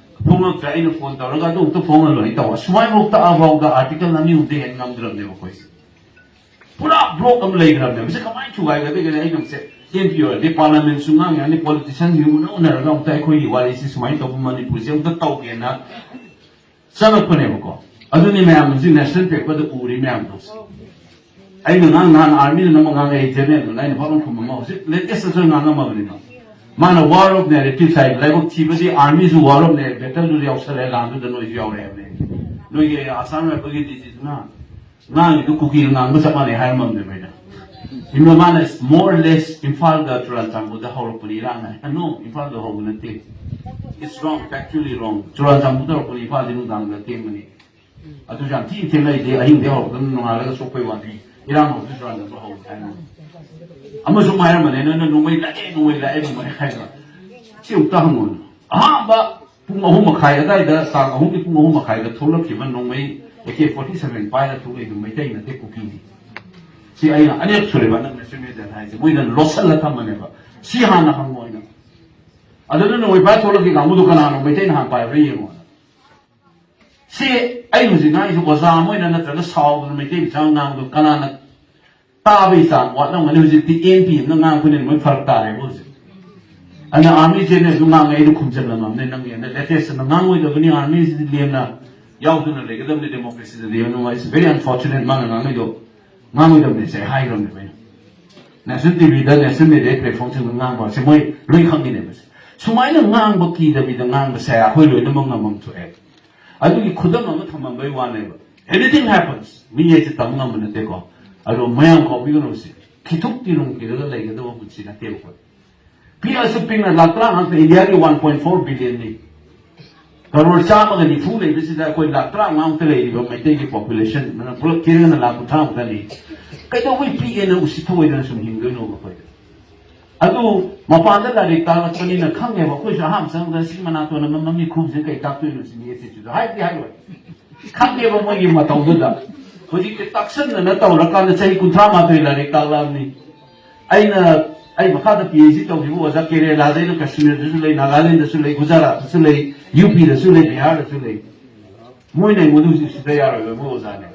ꯐꯣꯡꯂꯛꯇ꯭ꯔꯦ, ꯑꯩꯅ phone ꯇꯧꯔꯒ ꯑꯗꯨ ꯑꯃꯨꯛꯇ ꯐꯣꯡꯍꯜꯂꯣ ꯑꯩ ꯇꯧꯕ꯫ ꯁꯨꯃꯥꯏꯐꯥꯎ ꯇꯛꯑꯐꯥꯎꯗ article ꯑꯅꯤ ꯑꯍꯨꯝꯗ ꯍꯦꯟꯅ ꯉꯝꯗ꯭ꯔꯕꯅꯦꯕ ꯑꯩꯈꯣꯏꯁꯦ꯫ ꯄꯨꯔꯥ block ꯑꯃ ꯂꯩꯈ꯭ꯔꯕꯅꯦꯕ꯫ ꯃꯁꯤ ꯀꯃꯥꯏꯅ ꯊꯨꯒꯥꯏꯒꯗꯒꯦꯅ ꯑꯩꯅ ꯃꯁꯦ M P ꯑꯣꯏꯔꯗꯤ parliament ꯁꯨ ꯉꯥꯡ ꯌꯥꯅꯤ, politician ꯁꯤꯡ ꯎꯅ ꯎꯅꯔꯒ ꯑꯃꯨꯛꯇ ꯑꯩꯈꯣꯏꯒꯤ ꯋꯥꯔꯤꯁꯤ ꯁꯨꯃꯥꯏꯅ ꯇꯧꯕ ꯃꯅꯤꯄꯨꯔꯁꯦ ꯑꯃꯨꯛꯇ ꯇꯧꯒꯦꯅ ꯆꯪꯉꯛꯄꯅꯦꯕꯀꯣ꯫ ꯑꯗꯨꯅꯤ ꯃꯌꯥꯝ ꯍꯧꯖꯤꯛ national paper ꯗ ꯎꯔꯤ ꯃꯌꯥꯝꯗꯣ꯫ ꯑꯩꯅ ꯉꯥꯡ ꯅꯍꯥꯟ army ꯅ ꯑꯃ ꯉꯥꯡꯉꯛꯑꯦ, general ꯗꯨꯅ ꯑꯩꯅ ꯐꯥꯎ ꯈꯨꯝꯃꯝꯃ ꯍꯧꯖꯤꯛ latest ꯇꯁꯨ ꯉꯥꯡꯉꯝꯃꯕꯅꯤꯅ꯫ ꯃꯥꯅ war of narrative ꯍꯥꯏ, ꯂꯥꯏꯕꯛ ꯊꯤꯕꯗꯤ army ꯁꯨ war of narrative, battle ꯗꯨꯗ ꯌꯥꯎꯁꯜꯂꯦ, ꯂꯥꯟꯗꯨꯗ ꯅꯣꯏꯁꯨ ꯌꯥꯎꯔꯦ ꯍꯥꯏꯕꯅꯦ꯫ ꯅꯣꯏꯒꯤ Assam Rifle ꯒꯤ D G ꯗꯨꯅ ꯉꯥꯡꯉꯤꯗꯨ ꯀꯨꯀꯤꯅ ꯉꯥꯡꯕ ꯆꯞ ꯃꯥꯟꯅꯩ ꯍꯥꯏꯔꯝꯃꯕꯅꯦꯕ ꯑꯩꯅ꯫ ꯏꯝꯐꯥꯜ ꯃꯥꯅ more or less ꯏꯝꯐꯥꯜꯒ ꯆꯨꯔꯥꯆꯥꯟꯄꯨꯔꯗ ꯍꯧꯔꯛꯄꯅꯤ ꯏꯔꯥꯡ ꯍꯥꯏ꯫ No, ꯏꯝꯐꯥꯜꯗ ꯍꯧꯕ ꯅꯠꯇꯦ꯫ It's wrong, factually wrong. ꯆꯨꯔꯥꯆꯥꯟꯄꯨꯔꯗ ꯍꯧꯔꯛꯄꯅꯤ, ꯏꯝꯐꯥꯜꯗꯤ ꯅꯨꯡꯗꯥꯡꯗ ꯊꯦꯡꯕꯅꯤ꯫ ꯑꯗꯨꯁꯨ ꯌꯥꯝ ꯊꯤꯅ ꯊꯦꯡꯅꯩꯗꯤ, ꯑꯍꯤꯡꯗꯤ ꯍꯧꯔꯛꯇꯅ ꯅꯣꯡꯉꯥꯜꯂꯒ ꯁꯣꯛꯄꯩ ꯋꯥꯅꯤ꯫ ꯏꯔꯥꯡ ꯍꯧꯕꯁꯨ ꯆꯨꯔꯥꯆꯥꯟꯄꯨꯔ ꯍꯧꯕ ꯍꯥꯏꯅ꯫ ꯑꯃꯁꯨ ꯑꯃ ꯍꯥꯏꯔꯝꯕꯅꯦ, ꯅꯣꯏꯅ ꯅꯣꯡꯃꯩ ꯂꯥꯛꯑꯦ, ꯅꯣꯡꯃꯩ ꯂꯥꯛꯑꯦ, ꯅꯣꯡꯃꯩ ꯍꯥꯏꯗꯣ꯫ ꯁꯤ ꯑꯃꯨꯛꯇ ꯍꯪꯉꯣ꯫ ꯑꯍꯥꯟꯕ ꯄꯨꯡ ꯑꯍꯨꯝ ꯃꯈꯥꯏ ꯑꯗꯨꯋꯥꯏꯗ, ꯇꯥꯡ ꯑꯍꯨꯝꯒꯤ ꯄꯨꯡ ꯑꯍꯨꯝ ꯃꯈꯥꯏꯗ ꯊꯣꯛꯂꯛꯈꯤꯕ ꯅꯣꯡꯃꯩ A K forty seven ꯄꯥꯏꯔ ꯊꯣꯛꯂꯛꯏꯗꯨ ꯃꯩꯇꯩ ꯅꯠꯇꯦ, ꯀꯨꯀꯤꯅꯤ꯫ ꯁꯤ ꯑꯩꯅ ꯑꯅꯤꯔꯛ ꯁꯨꯔꯦꯕ ꯅꯪ national media ꯗ ꯍꯥꯏꯁꯦ꯫ ꯃꯣꯏꯅ ꯂꯣꯠꯁꯜꯂ ꯊꯝꯕꯅꯦꯕ꯫ ꯁꯤ ꯍꯥꯟꯅ ꯍꯪꯉꯣ ꯑꯩꯅ꯫ ꯑꯗꯨꯅ ꯅꯣꯡꯃꯩ ꯄꯥꯏꯔ ꯊꯣꯛꯂꯛꯈꯤ ꯀꯥꯡꯕꯨꯗꯣ ꯀꯅꯥꯅꯣ ꯃꯩꯇꯩꯅ ꯍꯥꯟꯅ ꯄꯥꯏꯕ꯭ꯔꯥ ꯌꯦꯡꯉꯣ꯫ ꯁꯤ ꯑꯩ ꯍꯧꯖꯤꯛ ꯉꯥꯡꯉꯤꯁꯦ ꯑꯣꯖꯥ ꯑꯃ ꯑꯣꯏꯅ ꯅꯠꯇ꯭ꯔꯒ ꯁꯥꯎꯗꯅ ꯃꯩꯇꯩ ꯃꯆꯥ ꯉꯥꯡꯕꯗꯣ ꯀꯅꯥꯅ ꯇꯥꯕꯒꯤ ꯆꯥꯡ ꯋꯥꯠꯂꯝꯒꯅꯤ? ꯍꯧꯖꯤꯛꯇꯤ M P ꯑꯃꯅ ꯉꯥꯡꯉꯛꯄꯅꯤꯅ ꯃꯣꯏ ꯐꯔꯛ ꯇꯥꯔꯦꯕ ꯍꯧꯖꯤꯛ꯫ ꯑꯗꯨꯅ army general ꯁꯨ ꯉꯥꯡꯉꯦ, ꯑꯩꯗꯣ ꯈꯨꯝꯖꯜꯂꯝꯃꯕꯅꯦ, ꯅꯪꯒꯤ ꯑꯗ latest ꯑꯃ ꯉꯥꯡꯉꯣꯏꯗꯕꯅꯤ, army ꯁꯤꯗꯤ ꯂꯦꯝꯅ ꯌꯥꯎꯗꯨꯅ ꯂꯩꯒꯗꯕꯅꯤ democracy ꯗꯗꯤ꯫ ꯑꯗꯨꯅ it's very unfortunate ꯃꯥꯅ ꯉꯥꯡꯉꯤꯗꯣ ꯉꯥꯡꯉꯣꯏꯗꯕꯅꯤ ꯁꯦ ꯍꯥꯏꯈ꯭ꯔꯕꯅꯦꯕ ꯑꯩꯅ꯫ National T V ꯗ, national media platform ꯁꯤꯡꯗ ꯉꯥꯡꯕ ꯁꯦ ꯃꯣꯏ ꯂꯣꯏ ꯈꯪꯉꯤꯅꯦꯕ ꯁꯦ꯫ ꯁꯨꯃꯥꯏꯅ ꯉꯥꯡꯕ ꯀꯤꯗꯕꯤꯗ ꯉꯥꯡꯕꯁꯦ ꯑꯩꯈꯣꯏ ꯂꯣꯏꯅꯃꯛ ꯉꯝꯐꯝ ꯊꯣꯛꯑꯦ꯫ ꯑꯗꯨꯒꯤ ꯈꯨꯗꯝ ꯑꯃ ꯊꯝꯃꯝꯕꯩ ꯋꯥꯅꯦꯕ꯫ Anything happens, ꯃꯤ ꯍꯥꯏꯁꯦ ꯇꯝ ꯉꯝꯕ ꯅꯠꯇꯦꯀꯣ꯫ ꯑꯗꯣ ꯃꯌꯥꯝ ꯀꯥꯎꯕꯤꯒꯅꯨ ꯁꯦ, ꯈꯤꯊꯨꯛ ꯇꯤꯔꯨꯝ ꯀꯤꯔꯒ ꯂꯩꯒꯗꯕ ꯄꯨꯟꯁꯤ ꯅꯠꯇꯦꯕ ꯑꯩꯈꯣꯏ꯫ ꯄꯤꯛꯑꯁꯨ ꯄꯤꯛꯅ ꯂꯥꯛ ꯇꯔꯥ ꯉꯥꯛꯇ, ꯏꯟꯗꯤꯌꯥꯒꯤ ꯋꯥꯟ ꯄꯣꯏꯟ ꯐꯣꯔ ꯕꯤꯂꯤꯌꯟꯅꯤ꯫ ꯀꯔꯣꯔ ꯆꯥꯝꯃꯒ ꯅꯤꯐꯨ ꯂꯩꯕꯁꯤꯗ ꯑꯩꯈꯣꯏ ꯂꯥꯛ ꯇꯔꯥꯃꯉꯥꯃꯨꯛꯇ ꯂꯩꯔꯤꯕ ꯃꯩꯇꯩꯒꯤ ꯄꯣꯄꯨꯂꯦꯁꯟ ꯃꯅ ꯄꯨꯂꯞ ꯊꯤꯔꯒꯅ ꯂꯥꯛ ꯀꯨꯟꯊ꯭ꯔꯥ ꯃꯨꯛꯇꯅꯤ꯫ ꯀꯩꯗꯧꯕꯩ ꯄꯤꯛꯑꯦꯅ ꯎꯁꯤꯠ ꯊꯑꯣꯏꯗꯅ ꯁꯨꯝ ꯍꯤꯡꯗꯣꯏꯅꯣꯕ ꯑꯩꯈꯣꯏꯗ? ꯑꯗꯨ ꯃꯄꯥꯟꯗ ꯂꯥꯏꯔꯤꯛ ꯇꯥꯛꯂꯛꯄꯅꯤꯅ ꯈꯪꯉꯦꯕ꯫ ꯑꯩꯈꯣꯏꯁꯨ ꯑꯍꯥꯟꯕ ꯆꯪꯕꯗ ꯁꯤ ꯃꯅꯥꯇꯣꯟ ꯑꯃ ꯃꯃꯤ ꯈꯨꯕꯁꯤꯅ ꯀꯩ ꯇꯥꯛꯇꯣꯏꯅꯣ ꯁꯤꯅꯤ ꯑꯦꯇꯤꯇ꯭ꯌꯨꯗ ꯍꯥꯏꯕꯗꯤ ꯍꯥꯏꯔꯣꯏ꯫ ꯈꯪꯉꯦꯕ ꯃꯣꯏꯒꯤ ꯃꯇꯧꯗꯨꯗ꯫ ꯍꯧꯖꯤꯛꯇꯤ ꯇꯥꯛꯁꯟꯗꯅ ꯇꯧꯔꯀꯥꯟꯗ ꯆꯍꯤ ꯀꯨꯟꯊ꯭ꯔꯥ ꯃꯥꯊꯣꯏ ꯂꯥꯏꯔꯤꯛ ꯇꯥꯛꯂꯛꯑꯕꯅꯤ꯫ ꯑꯩꯅ ꯑꯩ ꯃꯈꯥꯗ ꯄꯤ ꯑꯩꯆ ꯗꯤ ꯇꯧꯈꯤꯕ ꯑꯣꯖꯥ ꯀꯦꯔꯦꯂꯥꯗꯩꯅ ꯀꯥꯁꯃꯤꯔꯗꯁꯨ ꯂꯩ, ꯅꯥꯒꯥꯂꯦꯟꯗꯁꯨ ꯂꯩ, ꯒꯨꯖꯔꯥꯠꯇꯁꯨ ꯂꯩ, ꯌꯨ ꯄꯤꯗꯁꯨ ꯂꯩ, ꯕꯤꯍꯥꯔꯗꯁꯨ ꯂꯩ꯫ ꯃꯣꯏꯅ ꯑꯩꯉꯣꯟꯗ ꯍꯧꯖꯤꯛ ꯁꯤꯗ ꯌꯥꯔꯣꯏꯕ, ꯃꯣꯏ ꯑꯣꯖꯥꯅꯦ꯫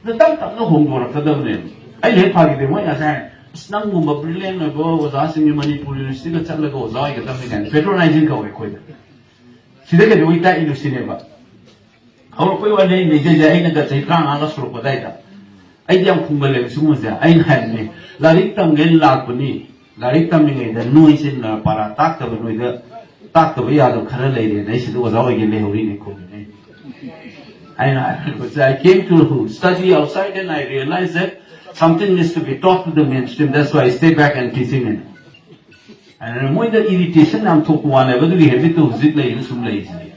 ꯑꯗꯨ ꯇꯞ ꯇꯞꯅ ꯍꯣꯡꯗꯣꯔꯛꯀꯗꯕꯅꯦꯕ꯫ ꯑꯩꯅ ꯍꯦꯛ ꯐꯥꯈꯤꯗꯦ, ꯃꯣꯏ ꯉꯁꯥꯏ, "ꯑꯁ, ꯅꯪꯒꯨꯝꯕ ꯕ꯭ꯔꯤꯂꯤꯌꯟ ꯑꯣꯏꯕ ꯑꯣꯖꯥꯁꯤꯡꯒꯤ ꯃꯅꯤꯄꯨꯔ ꯌꯨꯅꯤꯚꯔꯁꯤꯇꯤꯗ ꯆꯠꯂꯒ ꯑꯣꯖꯥ ꯑꯣꯏꯒꯗꯕꯅꯤ" ꯀꯥꯏꯅ ꯄꯦꯇ꯭ꯔꯣꯅꯥꯏꯖꯤꯡ ꯀꯧꯋꯦ ꯑꯩꯈꯣꯏꯗ꯫ ꯁꯤꯗ ꯀꯩꯗꯧꯕꯩ ꯇꯥꯛꯏꯅꯣ ꯁꯤꯅꯦꯕ꯫ ꯍꯧꯔꯛꯄꯩ ꯋꯥꯅꯤ ꯑꯩ ꯅꯤꯡꯁꯤꯡꯖꯩ, ꯑꯩꯅꯒ ꯆꯍꯤ ꯇꯔꯥꯃꯉꯥꯒ ꯁꯨꯔꯛꯄ ꯑꯗꯥꯏꯗ꯫ ꯑꯩꯗꯤ ꯌꯥꯝ ꯈꯨꯝꯒꯜꯂꯦꯕ ꯁꯤꯒꯨꯝꯕꯁꯦ꯫ ꯑꯩꯅ ꯍꯥꯏꯕꯅꯦ, "ꯂꯥꯏꯔꯤꯛ ꯇꯝꯒꯦꯅ ꯂꯥꯛꯄꯅꯤ, ꯂꯥꯏꯔꯤꯛ ꯇꯝꯃꯤꯉꯩꯗ ꯅꯣꯏꯁꯦ ꯅ ꯄꯥꯔꯥ ꯇꯥꯛꯇꯕ, ꯅꯣꯏꯗ ꯇꯥꯛꯇꯕ ꯌꯥꯗꯕ ꯈꯔ ꯂꯩꯔꯦꯅ ꯑꯩ ꯁꯤꯗ ꯑꯣꯖꯥ ꯑꯣꯏꯒꯦ ꯂꯩꯍꯧꯔꯤꯅꯦ" ꯈꯨꯝꯃꯤꯅꯦ꯫ ꯑꯩꯅ ꯍꯥꯏꯕꯁꯦ, "I came to study outside and I realized that something needs to be taught to the mainstream, that's why I stay back and teaching it." ꯑꯗꯨꯅ ꯃꯣꯏꯗ ꯏꯔꯤꯇꯦꯁꯟ ꯌꯥꯝ ꯊꯣꯛꯄ ꯋꯥꯅꯦꯕ, ꯑꯗꯨꯒꯤ ꯍꯦꯕꯤꯠꯇꯨ ꯍꯧꯖꯤꯛ ꯂꯩꯔꯤꯕ ꯁꯨꯝ ꯂꯩꯔꯤꯁꯤꯅꯦ꯫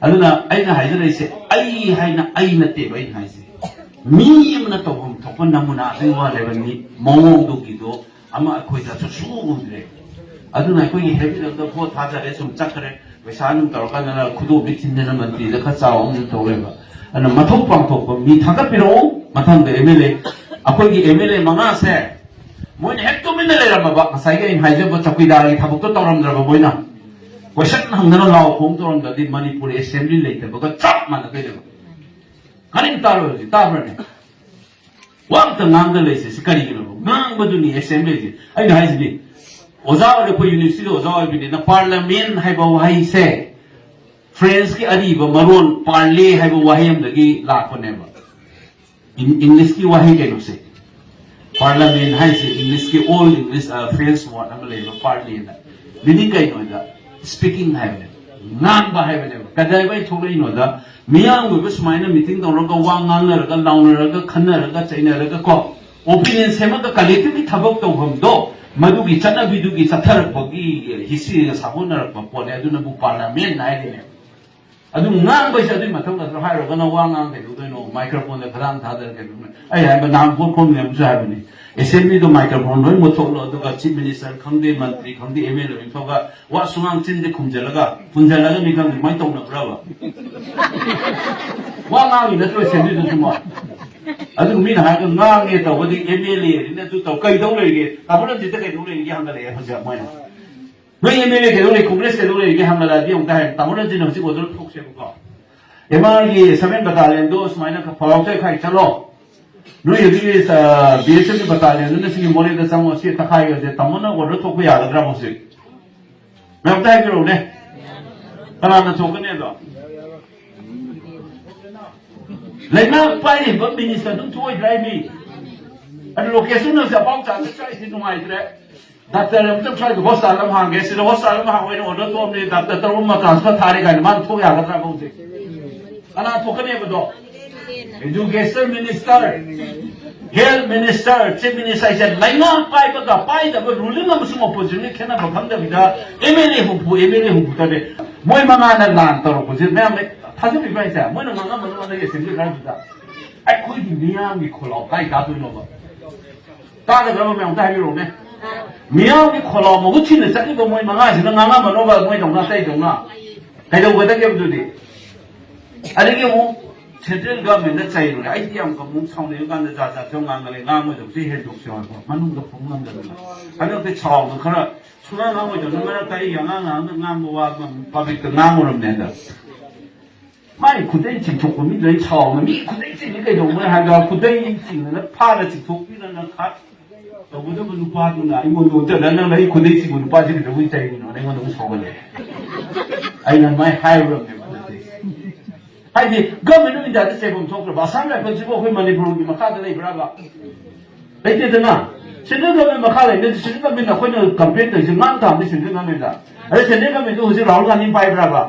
ꯑꯗꯨꯅ ꯑꯩꯅ ꯍꯥꯏꯖꯔꯛꯏꯁꯦ, ꯑꯩ ꯍꯥꯏꯅ ꯑꯩ ꯅꯠꯇꯦꯕ ꯑꯩꯅ ꯍꯥꯏꯁꯦ, ꯃꯤ ꯑꯃꯅ ꯇꯧꯐꯝ ꯊꯣꯛꯄ ꯅꯃꯨꯅꯥ ꯑꯗꯨꯒꯤ ꯋꯥꯅꯦꯕ, ꯃꯤ ꯃꯑꯣꯡꯗꯨꯒꯤꯗꯣ ꯑꯃ ꯑꯩꯈꯣꯏꯗ ꯁꯨꯛꯎ ꯎꯗ꯭ꯔꯦ꯫ ꯑꯗꯨꯅ ꯑꯩꯈꯣꯏꯒꯤ ꯍꯦꯕꯤꯠ ꯑꯝꯇ ꯚꯣꯠ ꯊꯥꯗꯔꯦ, ꯁꯨꯝ ꯆꯠꯈ꯭ꯔꯦ, ꯄꯩꯁꯥ ꯑꯗꯨꯝ ꯇꯧꯔꯀꯥꯟꯗ ꯈꯨꯗꯣꯝꯕꯤ ꯊꯤꯟꯗꯅ ꯃꯟꯇ꯭ꯔꯤꯗ ꯈꯔ ꯆꯥꯎ ꯑꯃ ꯇꯧꯔꯦꯕ꯫ ꯑꯗꯨꯅ ꯃꯊꯧ ꯄꯥꯡꯊꯣꯛꯄ ꯃꯤ ꯊꯥꯒꯠꯄꯤꯔꯛꯑꯣ, ꯃꯊꯪꯗ ꯑꯦꯝ ꯑꯦꯜ ꯑꯦ, ꯑꯩꯈꯣꯏꯒꯤ ꯑꯦꯝ ꯑꯦꯜ ꯑꯦ ꯃꯉꯥꯁꯦ ꯃꯣꯏꯅ ꯍꯦꯛ ꯇꯨꯃꯤꯟꯅ ꯂꯩꯔꯝꯃꯕ, ꯉꯁꯥꯏꯒꯤ ꯑꯩꯅ ꯍꯥꯏꯖꯕ ꯆꯧꯀꯤꯗꯥꯔꯒꯤ ꯊꯕꯛꯇꯣ ꯇꯧꯔꯝꯗ꯭ꯔꯕ ꯃꯣꯏꯅ, ꯀꯣꯏꯁꯟ ꯍꯪꯗꯅ ꯂꯥꯎ ꯈꯣꯡ ꯇꯧꯔꯝꯗ꯭ꯔꯗꯤ ꯃꯅꯤꯄꯨꯔ ꯑꯦꯁꯦꯝꯕ꯭ꯂꯤ ꯂꯩꯇꯕꯒ ꯆꯞ ꯃꯥꯟꯅꯗꯣꯏꯅꯦꯕ꯫ ꯀꯔꯤꯝ ꯇꯥꯔꯣꯏ ꯍꯧꯖꯤꯛ, ꯇꯥꯕ꯭ꯔꯅꯦ? ꯋꯥ ꯑꯝꯇ ꯉꯥꯡꯗ ꯂꯩꯁꯦ, ꯁꯤ ꯀꯔꯤꯒꯤꯅꯣ? ꯉꯥꯡꯕꯗꯨꯅꯤ ꯑꯦꯁꯦꯝꯕ꯭ꯂꯤꯁꯦ꯫ ꯑꯩꯅ ꯍꯥꯏꯁꯤꯅꯤ, ꯑꯣꯖꯥ ꯑꯣꯏꯔꯦ, ꯑꯩꯈꯣꯏ ꯌꯨꯅꯤꯚꯔꯁꯤꯇꯤꯗ ꯑꯣꯖꯥ ꯑꯣꯏꯕꯅꯤꯅ, ꯄꯥꯔꯂꯃꯦꯟ ꯍꯥꯏꯕ ꯋꯥꯍꯩꯁꯦ ꯐ꯭ꯔꯦꯟꯁꯀꯤ ꯑꯔꯤꯕ ꯃꯔꯣꯟ ꯄꯥꯔꯂꯦ ꯍꯥꯏꯕ ꯋꯥꯍꯩ ꯑꯃꯗꯒꯤ ꯂꯥꯛꯄꯅꯦꯕ꯫ ꯏꯪ-, ꯏꯪꯂꯤꯁꯀꯤ ꯋꯥꯍꯩ ꯀꯩꯅꯣꯁꯦ, ꯄꯥꯔꯂꯃꯦꯟ ꯍꯥꯏꯁꯦ ꯏꯪꯂꯤꯁꯀꯤ, ꯑꯣꯜ ꯏꯪꯂꯤꯁ, ꯑ, ꯐ꯭ꯔꯦꯟꯁ ꯋꯥꯔꯗ ꯑꯃ ꯂꯩꯌꯦꯕ, ꯄꯥꯔꯂꯦꯅ꯫ ꯃꯤꯅꯤꯡ ꯀꯩꯅꯣꯗ, ꯁ꯭ꯄꯤꯀꯤꯡ ꯍꯥꯏꯕꯅꯦꯕ, ꯉꯥꯡꯕ ꯍꯥꯏꯕꯅꯦꯕ꯫ ꯀꯗꯥꯏꯋꯥꯏ ꯊꯣꯛꯂꯛꯏꯅꯣꯗ, ꯃꯤꯌꯥꯝ ꯑꯣꯏꯕ ꯁꯨꯃꯥꯏꯅ ꯃꯤꯇꯤꯡ ꯇꯧꯔꯒ, ꯋꯥ ꯉꯥꯡꯅꯔꯒ, ꯂꯥꯎꯅꯔꯒ, ꯈꯟꯅꯔꯒ, ꯆꯩꯅꯔꯒ ꯀꯣ, ꯑꯣꯄꯤꯅꯤꯌꯟ ꯁꯦꯝꯃꯒ ꯀꯂꯦꯛꯇꯤꯚꯂꯤ ꯊꯕꯛ ꯇꯧꯐꯝꯗꯣ ꯃꯗꯨꯒꯤ ꯆꯠꯅꯕꯤꯗꯨꯒꯤ ꯆꯠꯊꯔꯛꯄꯒꯤ ꯍꯤꯁꯇ꯭ꯔꯤꯒ ꯁꯥꯒꯣꯟꯅꯔꯛꯄ ꯄꯣꯠꯅꯦ꯫ ꯑꯗꯨꯅꯕꯨ ꯄꯥꯔꯂꯤꯌꯥꯃꯦꯟ ꯍꯥꯏꯔꯤꯅꯦ꯫ ꯑꯗꯨ ꯉꯥꯡꯕꯩꯁꯦ ꯑꯗꯨꯒꯤ ꯃꯊꯪ ꯅꯠꯇ꯭ꯔꯣ? ꯍꯥꯏꯔꯨꯔꯒꯅ ꯋꯥ ꯉꯥꯡ ꯀꯩꯗꯧꯗꯣꯏꯅꯣ? ꯃꯥꯏꯀ꯭ꯔꯣꯐꯣꯟꯗ ꯈꯗꯥꯡ ꯊꯥꯗꯔ ꯀꯩꯗꯧꯗꯣꯏꯅꯣ? ꯑꯩ ꯍꯥꯏꯕ ꯅꯍꯥꯟ ꯚꯣꯠ ꯈꯣꯝꯃꯤꯟꯅꯕꯁꯨ ꯍꯥꯏꯕꯅꯤ, ꯑꯦꯁꯦꯝꯕ꯭ꯂꯤꯗꯣ ꯃꯥꯏꯀ꯭ꯔꯣꯐꯣꯟ ꯂꯣꯏ ꯃꯨꯠꯊꯣꯛꯂꯣ, ꯑꯗꯨꯒ ꯆꯤꯐ ꯃꯤꯅꯤꯁꯇꯔ ꯈꯪꯗꯦ, ꯃꯟꯇ꯭ꯔꯤ ꯈꯪꯗꯦ, ꯑꯦꯝ ꯑꯦꯜ ꯑꯦ ꯑꯣꯏꯅ ꯊꯣꯛꯑꯒ ꯋꯥ ꯁꯨꯉꯥꯡ ꯆꯤꯟꯗ ꯈꯨꯝꯖꯤꯜꯂꯒ, ꯈꯨꯝꯖꯤꯜꯂꯒ ꯃꯤ ꯈꯪꯗꯦ ꯑꯗꯨꯃꯥꯏꯅ ꯇꯧꯅꯕ꯭ꯔꯕ? ꯋꯥ ꯉꯥꯡꯉꯤ ꯅꯠꯇ꯭ꯔꯣ ꯑꯦꯁꯦꯝꯕ꯭ꯂꯤꯗꯁꯨ ꯃꯣꯏ? ꯑꯗꯨꯒ ꯃꯤꯅ ꯍꯥꯏꯔꯒ ꯉꯥꯡꯉꯦ ꯇꯧꯕꯗꯤ ꯑꯦꯝ ꯑꯦꯜ ꯑꯦꯅꯤꯅ ꯑꯗꯨ ꯇꯧ ꯀꯩꯗꯧ ꯂꯩꯒꯦ? ꯇꯥꯃꯣ ꯔꯟꯖꯤꯠꯇ ꯀꯩꯗꯧ ꯂꯩꯒꯦ ꯍꯪꯒꯠꯂꯛꯑꯦ ꯍꯧꯖꯤꯛ ꯃꯣꯏꯅ꯫ ꯅꯣꯏ ꯑꯦꯝ ꯑꯦꯜ ꯑꯦ ꯀꯩꯗꯧ ꯂꯩ, ꯀꯣꯡꯒ꯭ꯔꯦꯁ ꯀꯩꯗꯧ ꯂꯩꯒꯦ ꯍꯪꯒꯠꯂꯛꯑꯗꯤ ꯑꯃꯨꯛꯇ ꯍꯥꯏ꯫ ꯇꯥꯃꯣ ꯔꯟꯖꯤꯠꯅ ꯍꯧꯖꯤꯛ ꯑꯣꯔꯗꯔ ꯊꯣꯛꯁꯦꯕꯀꯣ꯫ ꯑꯦꯝ ꯑꯥꯔꯒꯤ ꯁꯚꯦꯟ ꯕꯇꯥꯂꯤꯌꯟꯗꯣ ꯁꯨꯃꯥꯏꯅ ꯄꯥꯎꯔꯥꯎ ꯆꯦꯈꯥꯏ ꯆꯠꯂꯣ꯫ ꯅꯣꯏ ꯑꯗꯨꯒꯤ ꯕꯤ ꯑꯦꯁ ꯑꯦꯐꯀꯤ ꯕꯇꯥꯂꯤꯌꯟꯗꯨꯅ ꯁꯤꯒꯤ ꯃꯣꯔꯦꯗ ꯆꯪꯉꯣ, ꯁꯤ ꯇꯛꯈꯥꯏꯈ꯭ꯔꯁꯦ꯫ ꯇꯥꯃꯣꯅ ꯑꯣꯔꯗꯔ ꯊꯣꯛꯄ ꯌꯥꯒꯗ꯭ꯔꯥ ꯍꯧꯖꯤꯛ? ꯃꯌꯥꯝꯇ ꯍꯥꯏꯕꯤꯔꯛꯎꯅꯦ꯫ ꯀꯅꯥꯅ ꯊꯣꯛꯀꯅꯤ ꯑꯗꯣ? ꯂꯩꯉꯥꯛ ꯄꯥꯏꯔꯤꯕ ꯃꯤꯅꯤꯁꯇꯔ ꯑꯗꯨꯝ ꯊꯣꯛꯑꯣꯏꯗ꯭ꯔꯥ ꯍꯥꯏ ꯃꯤ? ꯑꯗꯨ ꯂꯣꯀꯦꯁꯟ ꯍꯧꯖꯤꯛ ꯑꯄꯥꯎ ꯆꯥꯗ ꯆꯥꯏꯁꯤ ꯅꯨꯡꯉꯥꯏꯇ꯭ꯔꯦ꯫ ꯗꯥꯛꯇꯔ ꯑꯃꯇꯪ ꯁ꯭ꯋꯥꯏꯗ ꯍꯣꯁꯄꯤꯇꯥꯜ ꯑꯃ ꯍꯥꯡꯒꯦ, ꯁꯤꯗ ꯍꯣꯁꯄꯤꯇꯥꯜ ꯑꯃ ꯍꯥꯡꯕ ꯑꯩꯅ ꯑꯣꯔꯗꯔ ꯊꯣꯛꯑꯕꯅꯤ, ꯗꯥꯛꯇꯔ ꯇꯔꯨꯛ ꯑꯃ ꯇ꯭ꯔꯥꯟꯁꯐꯔ ꯊꯥꯔꯦ ꯀꯥꯏꯅ ꯃꯥꯅ ꯊꯣꯛ ꯌꯥꯒꯗ꯭ꯔꯥ ꯍꯧꯖꯤꯛ? ꯀꯅꯥ ꯊꯣꯛꯀꯅꯦꯕꯗꯣ? Education minister, health minister, chief minister ꯍꯥꯏꯁꯦ ꯂꯩꯉꯥꯛ ꯄꯥꯏꯕꯒ ꯄꯥꯏꯗꯕ, ꯔꯨꯂꯤꯡ ꯑꯃꯁꯨꯡ ꯑꯣꯄꯣꯖꯤꯁꯟꯒꯤ ꯈꯦꯠꯅꯕ ꯈꯪꯗꯕꯤꯗ ꯑꯦꯝ ꯑꯦꯜ ꯑꯦ ꯍꯨꯝꯐꯨ, ꯑꯦꯝ ꯑꯦꯜ ꯑꯦ ꯍꯨꯝꯐꯨ ꯇꯔꯦꯠ, ꯃꯣꯏ ꯃꯉꯥꯅ ꯂꯥꯟ ꯇꯧꯔꯛꯄꯁꯦ ꯃꯌꯥꯝ ꯊꯥꯖꯕꯤꯕ꯭ꯔꯥ ꯍꯥꯏꯁꯦ? ꯃꯣꯏꯅ ꯉꯥꯡꯉꯝꯕ ꯅꯉꯣꯟꯗꯒꯤ ꯑꯦꯁꯦꯝꯕ꯭ꯂꯤ ꯈꯔꯗꯨꯗ ꯑꯩꯈꯣꯏꯒꯤ ꯃꯤꯌꯥꯝꯒꯤ ꯈꯣꯜꯂꯥꯎ ꯀꯥꯏ ꯇꯥꯗꯣꯏꯅꯣꯕ? ꯇꯥꯒꯗ꯭ꯔꯕ ꯃꯌꯥꯝ ꯑꯝꯇ ꯍꯥꯏꯕꯤꯔꯛꯎꯅꯦ꯫ ꯃꯤꯌꯥꯝꯒꯤ ꯈꯣꯜꯂꯥꯎ ꯃꯍꯨꯠ ꯁꯤꯟꯅ ꯆꯠꯂꯤꯕ ꯃꯣꯏ ꯃꯉꯥꯁꯤꯅ ꯉꯥꯡꯉꯝꯃꯅꯣꯕ ꯃꯣꯏꯗꯧꯅ ꯑꯇꯩꯗꯧꯅ꯫ ꯀꯩꯗꯧꯒꯗꯒꯦ ꯑꯗꯨꯗꯤ? ꯑꯗꯒꯤ ꯑꯃꯨꯛ ꯁꯦꯟꯇ꯭ꯔꯦꯜ ꯒꯚꯔꯟꯃꯦꯟꯠꯅ ꯆꯩꯔꯨꯔꯦ꯫ ꯑꯩꯗꯤ ꯌꯥꯝ ꯑꯃꯨꯛ ꯁꯥꯎꯅꯤꯡꯉꯀꯥꯟꯗ ꯖꯥꯠ ꯖꯥꯠꯁꯨ ꯉꯥꯡꯅꯔꯦ꯫ ꯉꯥꯡꯉꯣꯏꯗꯕꯁꯦ ꯍꯦꯟꯗꯣꯛꯁꯦ ꯍꯥꯏꯕ ꯃꯅꯨꯡꯗ ꯐꯨꯝ ꯉꯝꯗꯗꯅ꯫ ꯍꯟꯗꯛꯇꯤ ꯁꯥꯎꯗ ꯈꯔ ꯁꯨꯡꯉꯥꯡ ꯉꯥꯡꯉꯣꯏꯗꯕꯅ ꯃꯔꯛꯇ ꯑꯩ ꯑꯉꯥꯡ ꯑꯉꯥꯡꯗ ꯉꯥꯡꯕ ꯋꯥ ꯄꯕ꯭ꯂꯤꯛꯇ ꯉꯥꯡꯉꯨꯔꯕꯅꯦ ꯍꯟꯗꯛ꯫ ꯃꯥꯏ ꯈꯨꯗꯩ ꯆꯤꯡꯊꯣꯛꯄ ꯃꯤꯗꯨ ꯑꯩ ꯁꯥꯎꯅ ꯃꯤ ꯈꯨꯗꯩ ꯆꯤꯡꯉꯤ ꯀꯩꯗꯧꯕꯅꯣ ꯍꯥꯏꯔꯒ ꯈꯨꯗꯩ ꯆꯤꯡꯗꯅ ꯐꯥꯔ ꯆꯤꯡꯊꯣꯛꯄꯤꯗꯅ ꯈꯥ-, ꯇꯧꯒꯗꯕ ꯅꯨꯄꯥꯗꯨꯅ ꯑꯩꯉꯣꯟꯗ ꯑꯣꯟꯁꯤꯜꯂꯒ "ꯅꯪꯅ ꯑꯩ ꯈꯨꯗꯩ ꯆꯤꯡꯕ ꯅꯨꯄꯥꯁꯤ ꯀꯩꯗꯧꯕꯒꯤ ꯆꯩꯔꯤꯅꯣꯅ?" ꯑꯩꯉꯣꯟꯗ ꯑꯃꯨꯛ ꯁꯥꯎꯒꯠꯂꯛꯑꯦ꯫ ꯑꯩꯅ ꯑꯗꯨꯃꯥꯏꯅ ꯍꯥꯏꯔꯨꯔꯕꯅꯦꯕ ꯍꯟꯗꯛꯇꯤ꯫ ꯍꯥꯏꯗꯤ ꯒꯚꯔꯟꯃꯦꯟꯠ ꯑꯣꯐ ꯏꯟꯗꯤꯌꯥꯗ ꯆꯩꯐꯝ ꯊꯣꯛꯇ꯭ꯔꯕ? ꯑꯁꯥꯝ ꯔꯥꯏꯐꯜꯁꯤꯕꯨ ꯑꯩꯈꯣꯏ ꯃꯅꯤꯄꯨꯔꯒꯤ ꯃꯈꯥꯗ ꯂꯩꯕ꯭ꯔꯥꯕ? ꯂꯩꯇꯦꯗꯅ꯫ ꯁꯦꯟꯇ꯭ꯔꯦꯜ ꯒꯚꯔꯟꯃꯦꯟꯠ ꯃꯈꯥ ꯂꯩꯕꯅꯤ꯫ ꯁꯦꯟꯇ꯭ꯔꯦꯜ ꯒꯚꯔꯟꯃꯦꯟꯠꯅ ꯑꯩꯈꯣꯏꯅ ꯀꯝꯄ꯭ꯂꯦꯟ ꯇꯧꯔꯤꯁꯦ ꯉꯥꯡ ꯇꯥꯕꯅꯤ ꯁꯦꯟꯇ꯭ꯔꯦꯜ ꯒꯚꯔꯟꯃꯦꯟꯠꯇ꯫ ꯑꯗ ꯁꯦꯟꯇ꯭ꯔꯦꯜ ꯒꯚꯔꯟꯃꯦꯟꯠꯇꯨ ꯍꯧꯖꯤꯛ ꯔꯥꯍꯨꯜ ꯒꯥꯟꯙꯤ ꯄꯥꯏꯕ꯭ꯔꯥꯕ?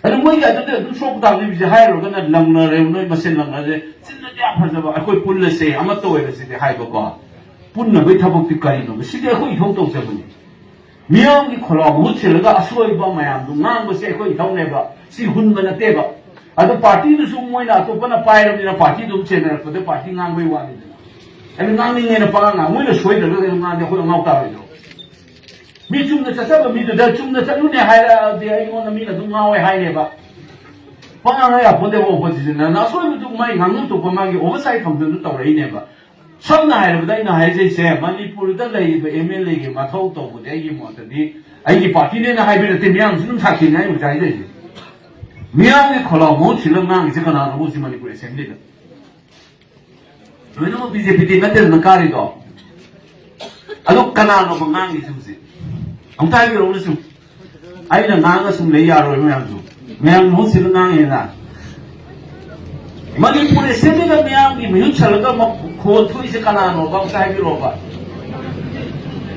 ꯑꯗꯨ ꯃꯣꯏꯒꯤ ꯑꯗꯨꯗꯤ ꯑꯗꯨꯝ ꯁꯣꯛꯄ ꯇꯥꯕꯅꯤ꯫ ꯍꯧꯖꯤꯛ ꯍꯥꯏꯔꯨꯔꯒꯅ ꯂꯪꯅꯔꯦ, ꯅꯣꯏ ꯃꯁꯦꯟ ꯂꯪꯅꯔꯦ꯫ ꯆꯤꯟꯅꯗꯤ ꯌꯥꯝ ꯐꯖꯕ, "ꯑꯩꯈꯣꯏ ꯄꯨꯜꯂꯁꯦ, ꯑꯃꯠꯇ ꯑꯣꯏꯔꯁꯤꯗꯤ" ꯍꯥꯏꯕꯀꯣ꯫ ꯄꯨꯟꯅꯕꯒꯤ ꯊꯕꯛꯇꯤ ꯀꯔꯤꯅꯣ? ꯁꯤꯗꯤ ꯑꯩꯈꯣꯏ ꯏꯊꯧ ꯇꯧꯖꯕꯅꯤ꯫ ꯃꯤꯌꯥꯝꯒꯤ ꯈꯣꯜꯂꯥꯎ ꯃꯍꯨꯠ ꯁꯤꯜꯂꯒ ꯑꯁꯣꯏꯕ ꯃꯌꯥꯝꯗꯨ ꯉꯥꯡꯕꯁꯦ ꯑꯩꯈꯣꯏ ꯏꯊꯧꯅꯦꯕ꯫ ꯁꯤ ꯍꯨꯟꯕ ꯅꯠꯇꯦꯕ꯫ ꯑꯗꯨ ꯄꯥꯔꯇꯤꯗꯨꯁꯨ ꯃꯣꯏꯅ ꯑꯇꯣꯞꯄꯅ ꯄꯥꯏꯔꯕꯅꯤꯅ ꯄꯥꯔꯇꯤꯗꯨ ꯑꯗꯨꯝ ꯆꯦꯟꯅꯔꯛꯄꯗ ꯄꯥꯔꯇꯤ ꯉꯥꯡꯕꯩ ꯋꯥꯅꯤꯗꯅ꯫ ꯑꯗꯨ ꯉꯥꯡꯅꯤꯡꯉꯦꯅ ꯄꯉꯥꯡ ꯉꯥꯡ-, ꯃꯣꯏꯅ ꯁꯣꯏꯗ꯭ꯔꯒ ꯀꯩꯅꯣ ꯉꯥꯡꯗꯤ ꯑꯩꯈꯣꯏ ꯉꯥꯎ ꯇꯥꯔꯣꯏꯗ꯭ꯔꯣ? ꯃꯤ ꯆꯨꯝꯅ ꯆꯠꯆꯕ ꯃꯤꯗꯨꯗ ꯆꯨꯝꯅ ꯆꯠꯂꯨꯅꯦ ꯍꯥꯏꯔꯛꯑꯗꯤ ꯑꯩꯉꯣꯟꯗ ꯃꯤꯅ ꯑꯗꯨꯝ ꯉꯥꯎꯋꯦ ꯍꯥꯏꯅꯦꯕ꯫ ꯄꯉꯥꯡ ꯉꯥꯡ ꯌꯥꯄꯣꯟꯇꯦꯕ ꯑꯣꯄꯣꯖꯤꯁꯟꯅ꯫ ꯑꯁꯣꯏꯕꯗꯨ ꯃꯥꯏ ꯉꯥꯡꯐꯝ ꯊꯣꯛꯄ ꯃꯥꯒꯤ ꯑꯣꯚꯔꯁꯥꯏꯠ ꯐꯪꯁꯟꯗꯨ ꯇꯧꯔꯛꯏꯅꯦꯕ꯫ ꯁꯝꯅ ꯍꯥꯏꯔꯕꯗ ꯑꯩꯅ ꯍꯥꯏꯖꯩꯁꯦ, ꯃꯅꯤꯄꯨꯔꯗ ꯂꯩꯔꯤꯕ ꯑꯦꯝ ꯑꯦꯜ ꯑꯦꯒꯤ ꯃꯊꯧ ꯇꯧꯕꯗꯤ ꯑꯩꯒꯤ ꯃꯣꯠꯇꯗꯤ, ꯑꯩꯒꯤ ꯄꯥꯔꯇꯤꯅꯦꯅ ꯍꯥꯏꯕ ꯅꯠꯇꯦ, ꯃꯤꯌꯥꯝꯁꯨ ꯑꯗꯨꯝ ꯁꯥꯈꯤꯅꯤ ꯑꯩ ꯍꯧꯖꯤꯛ ꯍꯥꯏꯖꯩꯁꯦ꯫ ꯃꯤꯌꯥꯝꯒꯤ ꯈꯣꯜꯂꯥꯎ ꯃꯍꯨꯠ ꯁꯤꯜꯂꯒ ꯉꯥꯡꯉꯤꯁꯦ ꯀꯅꯥꯅꯣꯕ ꯍꯧꯖꯤꯛ ꯃꯅꯤꯄꯨꯔ ꯑꯦꯁꯦꯝꯕ꯭ꯂꯤꯗ? ꯂꯣꯏꯅꯃꯛ ꯕꯤ ꯖꯦ ꯄꯤꯗꯤ ꯅꯠꯇꯦꯗꯅ ꯀꯥꯔꯤꯗꯣ꯫ ꯑꯗꯣ ꯀꯅꯥꯅꯣꯕ ꯉꯥꯡꯉꯤꯁꯦ ꯍꯧꯖꯤꯛ? ꯑꯝꯇ ꯍꯥꯏꯕꯤꯔꯛꯎꯅꯦ ꯁꯨꯝ꯫ ꯑꯩꯅ ꯉꯥꯡꯉ ꯁꯨꯝ ꯂꯩ ꯌꯥꯔꯣꯏ ꯃꯌꯥꯝꯁꯨ꯫ ꯃꯌꯥꯝ ꯃꯍꯨꯠ ꯁꯤꯜꯂ ꯉꯥꯡꯉꯦꯅ꯫ ꯃꯅꯤꯄꯨꯔ ꯑꯦꯁꯦꯝꯕ꯭ꯂꯤꯗ ꯃꯤꯌꯥꯝꯒꯤ ꯃꯤꯍꯨꯠ ꯁꯜꯂꯒ ꯃ-, ꯈꯣꯟ ꯊꯣꯛꯏꯁꯦ ꯀꯅꯥꯅꯣꯕ? ꯑꯝꯇ ꯍꯥꯏꯕꯤꯔꯛꯑꯣꯕ꯫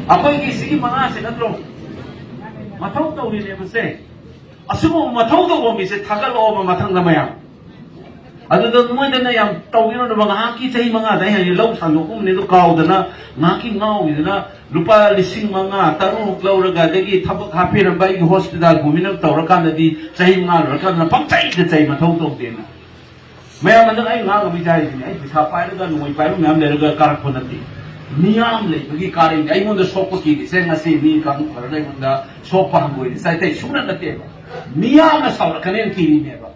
ꯑꯩꯈꯣꯏꯒꯤ ꯁꯤꯒꯤ ꯃꯉꯥꯁꯦ ꯅꯠꯇ꯭ꯔꯣ? ꯃꯊꯧ ꯇꯧꯔꯤꯅꯦꯕꯁꯦ꯫ ꯑꯁꯤꯒꯨꯝꯕ ꯃꯊꯧ ꯇꯧꯕ ꯃꯤꯁꯦ ꯊꯥꯒꯠꯂꯛꯑꯣꯕ ꯃꯊꯪꯗ ꯃꯌꯥꯝ꯫ ꯑꯗꯨꯗ ꯃꯣꯏꯗꯅ ꯌꯥꯝ ꯇꯧꯕꯤꯔꯝꯗꯕ ꯉꯥꯏꯍꯥꯛꯀꯤ ꯆꯍꯤ ꯃꯉꯥꯗ ꯑꯩ ꯍꯥꯏꯗꯤ ꯂꯧ ꯁꯥꯟꯗꯣꯛꯄꯒꯨꯝꯕꯅꯤ, ꯑꯗꯨ ꯀꯥꯎꯗꯅ ꯉꯥꯏꯍꯥꯛꯀꯤ ꯉꯥꯎꯈꯤꯗꯅ ꯂꯨꯄꯥ ꯂꯤꯁꯤꯡ ꯃꯉꯥ, ꯇꯔꯨꯛ ꯂꯧꯔꯒ ꯑꯗꯒꯤ ꯊꯕꯛ ꯍꯥꯞꯄꯤꯔꯝꯕ ꯑꯩꯒꯤ ꯍꯣꯁꯄꯤꯇꯥꯜ ꯄꯨꯃꯤꯟꯅ ꯇꯧꯔꯀꯥꯟꯗꯗꯤ ꯆꯍꯤ ꯃꯉꯥ ꯂꯣꯏꯔꯀꯥꯟꯗ ꯄꯪꯆꯩꯗ ꯆꯩ ꯃꯊꯧ ꯇꯧꯗꯦꯅ꯫ ꯃꯌꯥꯝ ꯑꯗꯨꯅ ꯑꯩ ꯉꯥꯡꯉꯝꯃꯤꯁꯦ ꯍꯥꯏꯔꯤꯁꯤꯅꯦ, ꯑꯩ ꯄꯩꯁꯥ ꯄꯥꯏꯔꯒ ꯅꯣꯡꯃꯩ ꯄꯥꯏꯕ ꯃꯌꯥꯝ ꯂꯩꯔꯒ ꯀꯥꯔꯛꯄ ꯅꯠꯇꯦ꯫ ꯃꯤꯌꯥꯝ ꯂꯩꯕꯒꯤ ꯀꯥꯔꯛꯏꯅꯦ꯫ ꯑꯩꯉꯣꯟꯗ ꯁꯣꯛꯄ ꯀꯤꯔꯤꯁꯦ ꯉꯁꯤ ꯃꯤ ꯀꯥꯡꯂꯨꯞ ꯈꯔꯅ ꯑꯩꯉꯣꯟꯗ ꯁꯣꯛꯄ ꯍꯪꯒꯣꯏꯔꯤꯁꯦ ꯑꯇꯩ ꯁꯨꯡꯅ ꯅꯠꯇꯦꯕ꯫ ꯃꯤꯌꯥꯝꯅ ꯁꯥꯎꯔꯛꯀꯅꯦꯅ ꯀꯤꯔꯤꯅꯦꯕ꯫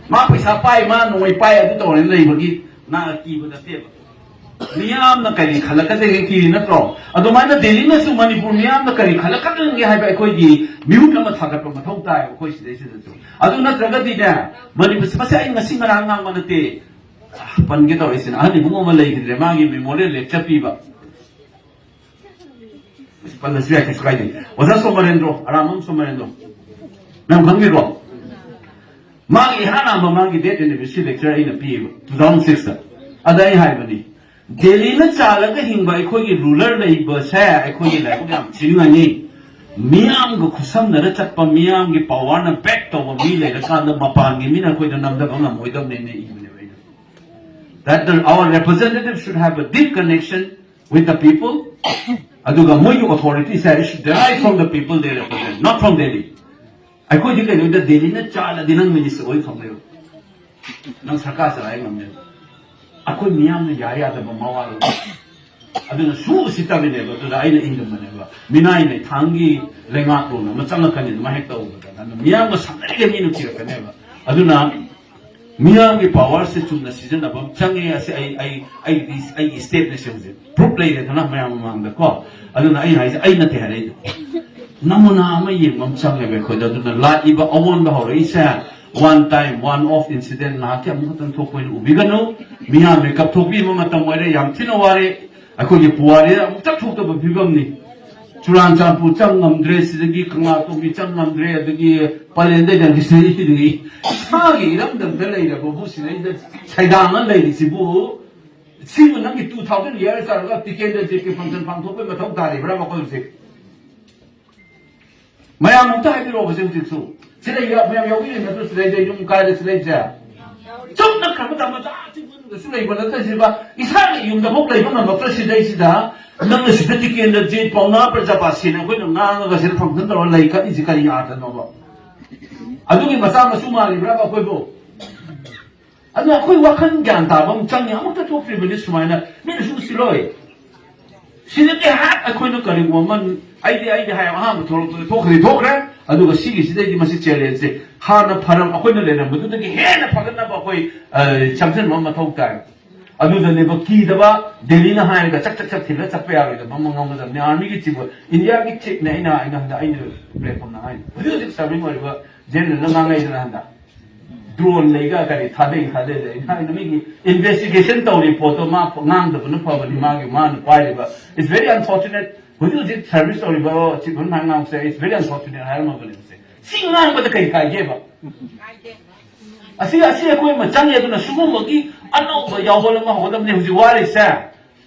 ꯃꯥ ꯄꯩꯁꯥ ꯄꯥꯏ, ꯃꯥ ꯅꯣꯡꯃꯩ ꯄꯥꯏ, ꯑꯗꯨ ꯇꯧꯔꯦꯅ ꯂꯩꯕꯒꯤ ꯅ-, ꯀꯤꯕ ꯅꯠꯇꯦꯕ꯫ ꯃꯤꯌꯥꯝꯅ ꯀꯔꯤ ꯈꯜꯂꯛꯀꯗꯒꯦ ꯀꯤꯔꯤ ꯅꯠꯇ꯭ꯔꯣ? ꯑꯗꯨꯃꯥꯏꯅ ꯗꯦꯜꯂꯤꯅꯁꯨ ꯃꯅꯤꯄꯨꯔ ꯃꯤꯌꯥꯝꯅ ꯀꯔꯤ ꯈꯜꯂꯛꯀꯗꯒꯦ ꯍꯥꯏꯕ ꯑꯩꯈꯣꯏꯒꯤ ꯃꯤꯍꯨꯠ ꯑꯃ ꯊꯥꯒꯠꯄ ꯃꯊꯧ ꯇꯥꯏꯕ ꯑꯩꯈꯣꯏ ꯁꯤꯗꯩꯁꯤꯗꯁꯨ꯫ ꯑꯗꯨ ꯅꯠꯇ꯭ꯔꯒꯗꯤꯅꯦ, ꯃꯅꯤꯄꯨꯔꯁꯤ, ꯃꯁꯤ ꯑꯩ ꯉꯁꯤ ꯉꯔꯥꯡ ꯉꯥꯡꯕ ꯅꯠꯇꯦ꯫ ꯄꯟꯒꯦ ꯇꯧꯔꯛꯏꯁꯤꯅ ꯑꯍꯟ ꯏꯕꯨꯡ ꯑꯃ ꯂꯩꯈꯤꯗ꯭ꯔꯦ, ꯃꯥꯒꯤ ꯃꯦꯃꯣꯔꯤꯌꯦꯜ ꯂꯦꯛꯆꯔ ꯄꯤꯕ꯫ ꯄꯜꯂꯁꯨ ꯌꯥꯏ, ꯀꯩꯁꯨ ꯀꯥꯏꯗꯦ꯫ ꯑꯣꯖꯥ ꯁꯣꯃꯔꯦꯟꯗ꯭ꯔꯣ, ꯑꯔꯥꯝꯕꯝ ꯁꯣꯃꯔꯦꯟꯗ꯭ꯔꯣ, ꯅꯪ ꯈꯪꯕꯤꯕ꯭ꯔꯣ? ꯃꯥꯒꯤ ꯏꯍꯥꯟ ꯍꯥꯟꯕ ꯃꯥꯒꯤ ꯗꯦꯠ ꯑꯦꯅꯤꯚꯔꯁꯔꯤ ꯂꯦꯛꯆꯔ ꯑꯩꯅ ꯄꯤꯌꯦꯕ, ꯇꯨ ꯊꯥꯎꯖꯟ ꯁꯤꯛꯁꯇ꯫ ꯑꯗ ꯑꯩ ꯍꯥꯏꯕꯅꯤ, ꯗꯦꯜꯂꯤꯅ ꯆꯥꯜꯂꯒ ꯍꯤꯡꯕ ꯑꯩꯈꯣꯏꯒꯤ ꯔꯨꯂꯔ ꯂꯩꯕꯁꯦ ꯑꯩꯈꯣꯏꯒꯤ ꯂꯥꯏꯕꯛ ꯌꯥꯝ ꯊꯤꯅꯤꯡꯉꯥꯏꯅꯤ꯫ ꯃꯤꯌꯥꯝꯒ ꯈꯨꯠꯁꯝꯅꯔ ꯆꯠꯄ, ꯃꯤꯌꯥꯝꯒꯤ ꯄꯋꯥꯔꯅ ꯕꯦꯛ ꯇꯧꯕ ꯃꯤ ꯂꯩꯔꯀꯥꯟꯗ ꯃꯄꯥꯟꯒꯤ ꯃꯤꯅ ꯑꯩꯈꯣꯏꯗ ꯅꯝꯊꯕ ꯉꯝꯃꯣꯏꯗꯕꯅꯦꯅ ꯏꯕꯅꯦꯕ ꯑꯩꯅ꯫ That the, our representative should have a deep connection with the people. ꯑꯗꯨꯒ ꯃꯣꯏꯒꯤ authority say is derived from the people they represent, not from Delhi. ꯑꯩꯈꯣꯏꯗꯤ ꯀꯩꯅꯣꯗ ꯗꯦꯜꯂꯤꯅ ꯆꯥꯜꯂꯗꯤ ꯅꯪ ꯃꯤꯅꯤꯁꯇꯔ ꯑꯣꯏ ꯐꯪꯉꯣꯏꯕ, ꯅꯪ ꯁꯔꯀꯥꯔ ꯆꯂꯥꯏ ꯉꯝꯅꯦꯕ꯫ ꯑꯩꯈꯣꯏ ꯃꯤꯌꯥꯝꯅ ꯌꯥ ꯌꯥꯗꯕ ꯃꯋꯥ ꯂꯧꯗꯦ꯫ ꯑꯗꯨꯅ ꯁꯨ ꯎꯁꯤꯠꯇꯕꯤꯅꯦꯕ꯫ ꯑꯗꯨꯗ ꯑꯩꯅ ꯏꯪꯗꯝꯕꯅꯦꯕ, ꯃꯤꯅꯥꯏ ꯃꯩꯊꯥꯡꯒꯤ ꯂꯩꯉꯥꯛꯂꯣꯟ ꯑꯃ ꯆꯪꯉꯛꯀꯅꯤ ꯑꯗꯨꯃꯥꯏꯅ ꯍꯦꯛ ꯇꯧꯕꯗ꯫ ꯑꯗꯨꯅ ꯃꯤꯌꯥꯝꯒ ꯁꯝꯅꯔꯤꯒ ꯃꯤ ꯅꯨꯡꯁꯤꯔꯛꯀꯅꯦꯕ꯫ ꯑꯗꯨꯅ ꯃꯤꯌꯥꯝꯒꯤ ꯄꯋꯥꯔꯁꯦ ꯆꯨꯝꯅ ꯁꯤꯖꯤꯟꯅꯕ ꯑꯃ ꯆꯪꯉꯦ꯫ ꯑꯁꯤ ꯑꯩ ꯑꯩ ꯑꯩꯒꯤ ꯑꯩꯒꯤ ꯁ꯭ꯇꯦꯠꯅꯦ ꯁꯤ ꯍꯧꯖꯤꯛ ꯄ꯭ꯔꯨꯞ ꯂꯩꯔꯦꯗꯅ ꯃꯌꯥꯝ ꯃꯃꯥꯡꯗ ꯀꯣ꯫ ꯑꯗꯨꯅ ꯑꯩꯅ ꯍꯥꯏꯁꯦ ꯑꯩ ꯅꯠꯇꯦ ꯍꯥꯏꯔꯛꯏꯗꯣ, ꯅꯃꯨꯅꯥ ꯑꯃ ꯌꯦꯡꯕ ꯑꯃ ꯆꯪꯉꯦꯕ ꯑꯩꯈꯣꯏꯗ꯫ ꯑꯗꯨꯅ ꯂꯥꯛꯏꯕ ꯑꯑꯣꯟꯕ ꯍꯧꯔꯛꯏꯁꯦ one time one off incident ꯉꯥꯏꯍꯥꯛꯀꯤ ꯑꯃꯨꯛ ꯈꯛꯇꯪ ꯊꯣꯛꯄ ꯑꯣꯏꯅ ꯎꯕꯤꯒꯅꯨ꯫ ꯃꯤꯌꯥꯝ ꯃꯦꯀꯞ ꯊꯣꯛꯄꯤꯕ ꯃꯇꯝ ꯑꯣꯏꯔꯦ꯫ ꯌꯥꯝ ꯊꯤꯅ ꯋꯥꯔꯦ꯫ ꯑꯩꯈꯣꯏꯒꯤ ꯄꯨꯋꯥꯔꯤꯗ ꯑꯃꯨꯛꯇ ꯊꯣꯛꯇꯕ ꯐꯤꯕꯝꯅꯤ꯫ ꯆꯨꯔꯥꯟꯆꯥꯟꯄꯨꯔ ꯆꯪ ꯉꯝꯗ꯭ꯔꯦ, ꯁꯤꯗꯒꯤ ꯀꯪꯂꯥꯇꯣꯡꯕꯤ ꯆꯪ ꯉꯝꯗ꯭ꯔꯦ, ꯑꯗꯒꯤ ꯄꯂꯦꯟꯗꯩ ꯅꯪꯒꯤ ꯁꯤꯗꯒꯤ ꯏꯁꯥꯒꯤ ꯏꯔꯝꯗꯝꯗ ꯂꯩꯔꯕꯕꯨ ꯁꯤꯗꯩꯗ ꯁꯩꯗꯥꯡꯅ ꯂꯩꯔꯤꯁꯤꯕꯨ, ꯁꯤꯕꯨ ꯅꯪꯒꯤ two thousand years ꯇꯧꯔꯒ ꯇꯤꯀꯦꯟꯗ꯭ꯔꯖꯤꯠꯀꯤ ꯐꯪꯁꯟ ꯄꯥꯡꯊꯣꯛꯄꯒꯤ ꯃꯊꯧ ꯇꯥꯔꯤꯕ꯭ꯔꯥ ꯃꯈꯣꯏ ꯍꯧꯖꯤꯛ? ꯃꯌꯥꯝ ꯑꯝꯇ ꯍꯥꯏꯕꯤꯔꯛꯑꯣ ꯍꯧꯖꯤꯛ ꯍꯧꯖꯤꯛꯁꯨ꯫ ꯁꯤꯗ ꯌꯥꯎ-, ꯃꯌꯥꯝ ꯌꯥꯎꯕꯤꯔꯤꯕ ꯅꯠꯇ꯭ꯔꯣ ꯁꯤꯗꯩꯗ ꯌꯨꯝ ꯀꯥꯏꯗ ꯁꯤꯗꯩꯁꯦ? ꯆꯨꯝꯅ ꯈ꯭ꯔꯕ ꯃꯇꯝ ꯃꯆꯥ ꯑꯁꯤ ꯃꯅꯨꯡꯗꯁꯨ ꯂꯩꯕ ꯅꯠꯇ꯭ꯔ ꯁꯤꯕ, ꯏꯁꯥꯒꯤ ꯌꯨꯝꯗꯐꯥꯎ ꯂꯩꯕ ꯉꯝꯃꯛꯇ꯭ꯔ ꯁꯤꯗꯩꯁꯤꯗ ꯅꯪꯅ ꯁꯤꯗ ꯇꯤꯀꯦꯟꯗ꯭ꯔꯖꯤꯠ ꯄꯥꯎꯅꯥ ꯄ꯭ꯔꯖꯥꯕꯥꯁꯤꯅ ꯑꯩꯈꯣꯏꯅ ꯉꯥꯡꯉꯒ ꯁꯤꯗ ꯐꯪꯁꯟ ꯇꯧꯔ ꯂꯩ ꯈꯠꯂꯤꯁꯤ ꯀꯔꯤ ꯑꯥꯔꯊꯅꯣꯕ? ꯑꯗꯨꯒꯤ ꯃꯆꯥ ꯃꯁꯨ ꯃꯥꯜꯂꯤꯕ꯭ꯔꯥꯕ ꯑꯩꯈꯣꯏꯕꯨ? ꯑꯗꯨꯅ ꯑꯩꯈꯣꯏ ꯋꯥꯈꯜ ꯒ꯭ꯌꯥꯟ ꯇꯥꯕ ꯑꯃ ꯆꯪꯉꯤ꯫ ꯑꯃꯨꯛꯇ ꯊꯣꯛꯇ꯭ꯔꯤꯕꯅꯤ ꯁꯨꯃꯥꯏꯅ꯫ ꯃꯤꯅꯁꯨ ꯎꯁꯤꯜꯂꯣꯏ꯫ ꯁꯤꯗꯗꯤ ꯍꯦꯛ ꯑꯩꯈꯣꯏꯅ ꯀꯔꯤꯒꯨꯝꯕ ꯑꯃ, ꯑꯩꯗꯤ ꯑꯩꯗꯤ ꯍꯥꯏ ꯑꯍꯥꯟꯕ ꯊꯣꯛꯂꯛꯄꯗ ꯊꯣꯛꯈ꯭ꯔꯗꯤ ꯊꯣꯛꯈ꯭ꯔꯦ꯫ ꯑꯗꯨꯒ ꯁꯤꯒꯤꯁꯤꯗꯩꯗꯤ ꯃꯁꯤ ꯆꯦꯂꯦꯟꯖꯁꯦ ꯍꯥꯟꯅ ꯐꯔꯝ ꯑꯩꯈꯣꯏꯅ ꯂꯩꯔꯝꯕꯗꯨꯗꯒꯤ ꯍꯦꯟꯅ ꯐꯒꯠꯅꯕ ꯑꯩꯈꯣꯏ ꯑ, ꯆꯪꯁꯤꯟꯕ ꯑꯃ ꯃꯊꯧ ꯇꯥꯏ꯫ ꯑꯗꯨꯗꯅꯦꯕ ꯀꯤꯗꯕ, ꯗꯦꯜꯂꯤꯅ ꯍꯥꯏꯔꯒ ꯆꯛ ꯆꯛ ꯆꯛ ꯊꯤꯜꯂ ꯆꯠꯄ ꯌꯥꯔꯣꯏꯗꯕ ꯑꯃ ꯉꯝꯒꯗꯕꯅꯤ꯫ ꯑꯥꯔꯃꯤꯒꯤ ꯆꯤꯐ, ꯏꯟꯗꯤꯌꯥꯒꯤ ꯆꯤꯐꯅꯦ ꯑꯩꯅ ꯑꯩꯅ ꯍꯟꯗꯛ ꯑꯩꯅ ꯄ꯭ꯂꯦꯠꯐꯣꯝꯗ ꯍꯥꯏꯅꯤ꯫ ꯍꯧꯖꯤꯛ ꯍꯧꯖꯤꯛ ꯁꯔꯚꯤꯡ ꯑꯣꯏꯔꯤꯕ ꯖꯦꯅꯔꯦꯜꯅ ꯉꯥꯡꯅꯩꯗꯅ ꯍꯟꯗꯛ꯫ ꯗ꯭ꯔꯣꯟ ꯂꯩꯒ ꯀꯔꯤ ꯊꯥꯗꯩ ꯊꯥꯗꯩꯗ ꯑꯩꯅ ꯍꯥꯏꯅ ꯃꯤꯒꯤ ꯏꯟꯚꯦꯁꯇꯤꯒꯦꯁꯟ ꯇꯧꯔꯤ ꯄꯣꯠꯇꯣ ꯃꯥ ꯉꯥꯡꯗꯕꯅ ꯐꯕꯅꯤ꯫ ꯃꯥꯒꯤ ꯃꯥꯅ ꯄꯥꯏꯔꯤꯕ, it's very unfortunate꯫ ꯍꯧꯖꯤꯛ ꯍꯧꯖꯤꯛ ꯁꯔꯚꯤꯁ ꯇꯧꯔꯤꯕ ꯆꯤꯐ ꯑꯃꯅ ꯉꯥꯡꯕꯁꯦ it's very unfortunate ꯍꯥꯏꯔꯝꯃꯕꯅꯦ꯫ ꯁꯤ ꯉꯥꯡꯕꯗ ꯀꯩ ꯀꯥꯏꯒꯦꯕ? ꯑꯁꯤ ꯑꯁꯤ ꯑꯩꯈꯣꯏ ꯑꯃ ꯆꯪꯉꯦ꯫ ꯑꯗꯨꯅ ꯁꯤꯒꯨꯝꯕꯒꯤ ꯑꯅꯧꯕ ꯌꯥꯎꯍꯜ ꯑꯃ ꯍꯧꯒꯗꯕꯅꯤ ꯍꯧꯖꯤꯛ ꯋꯥꯔꯤꯁꯦ꯫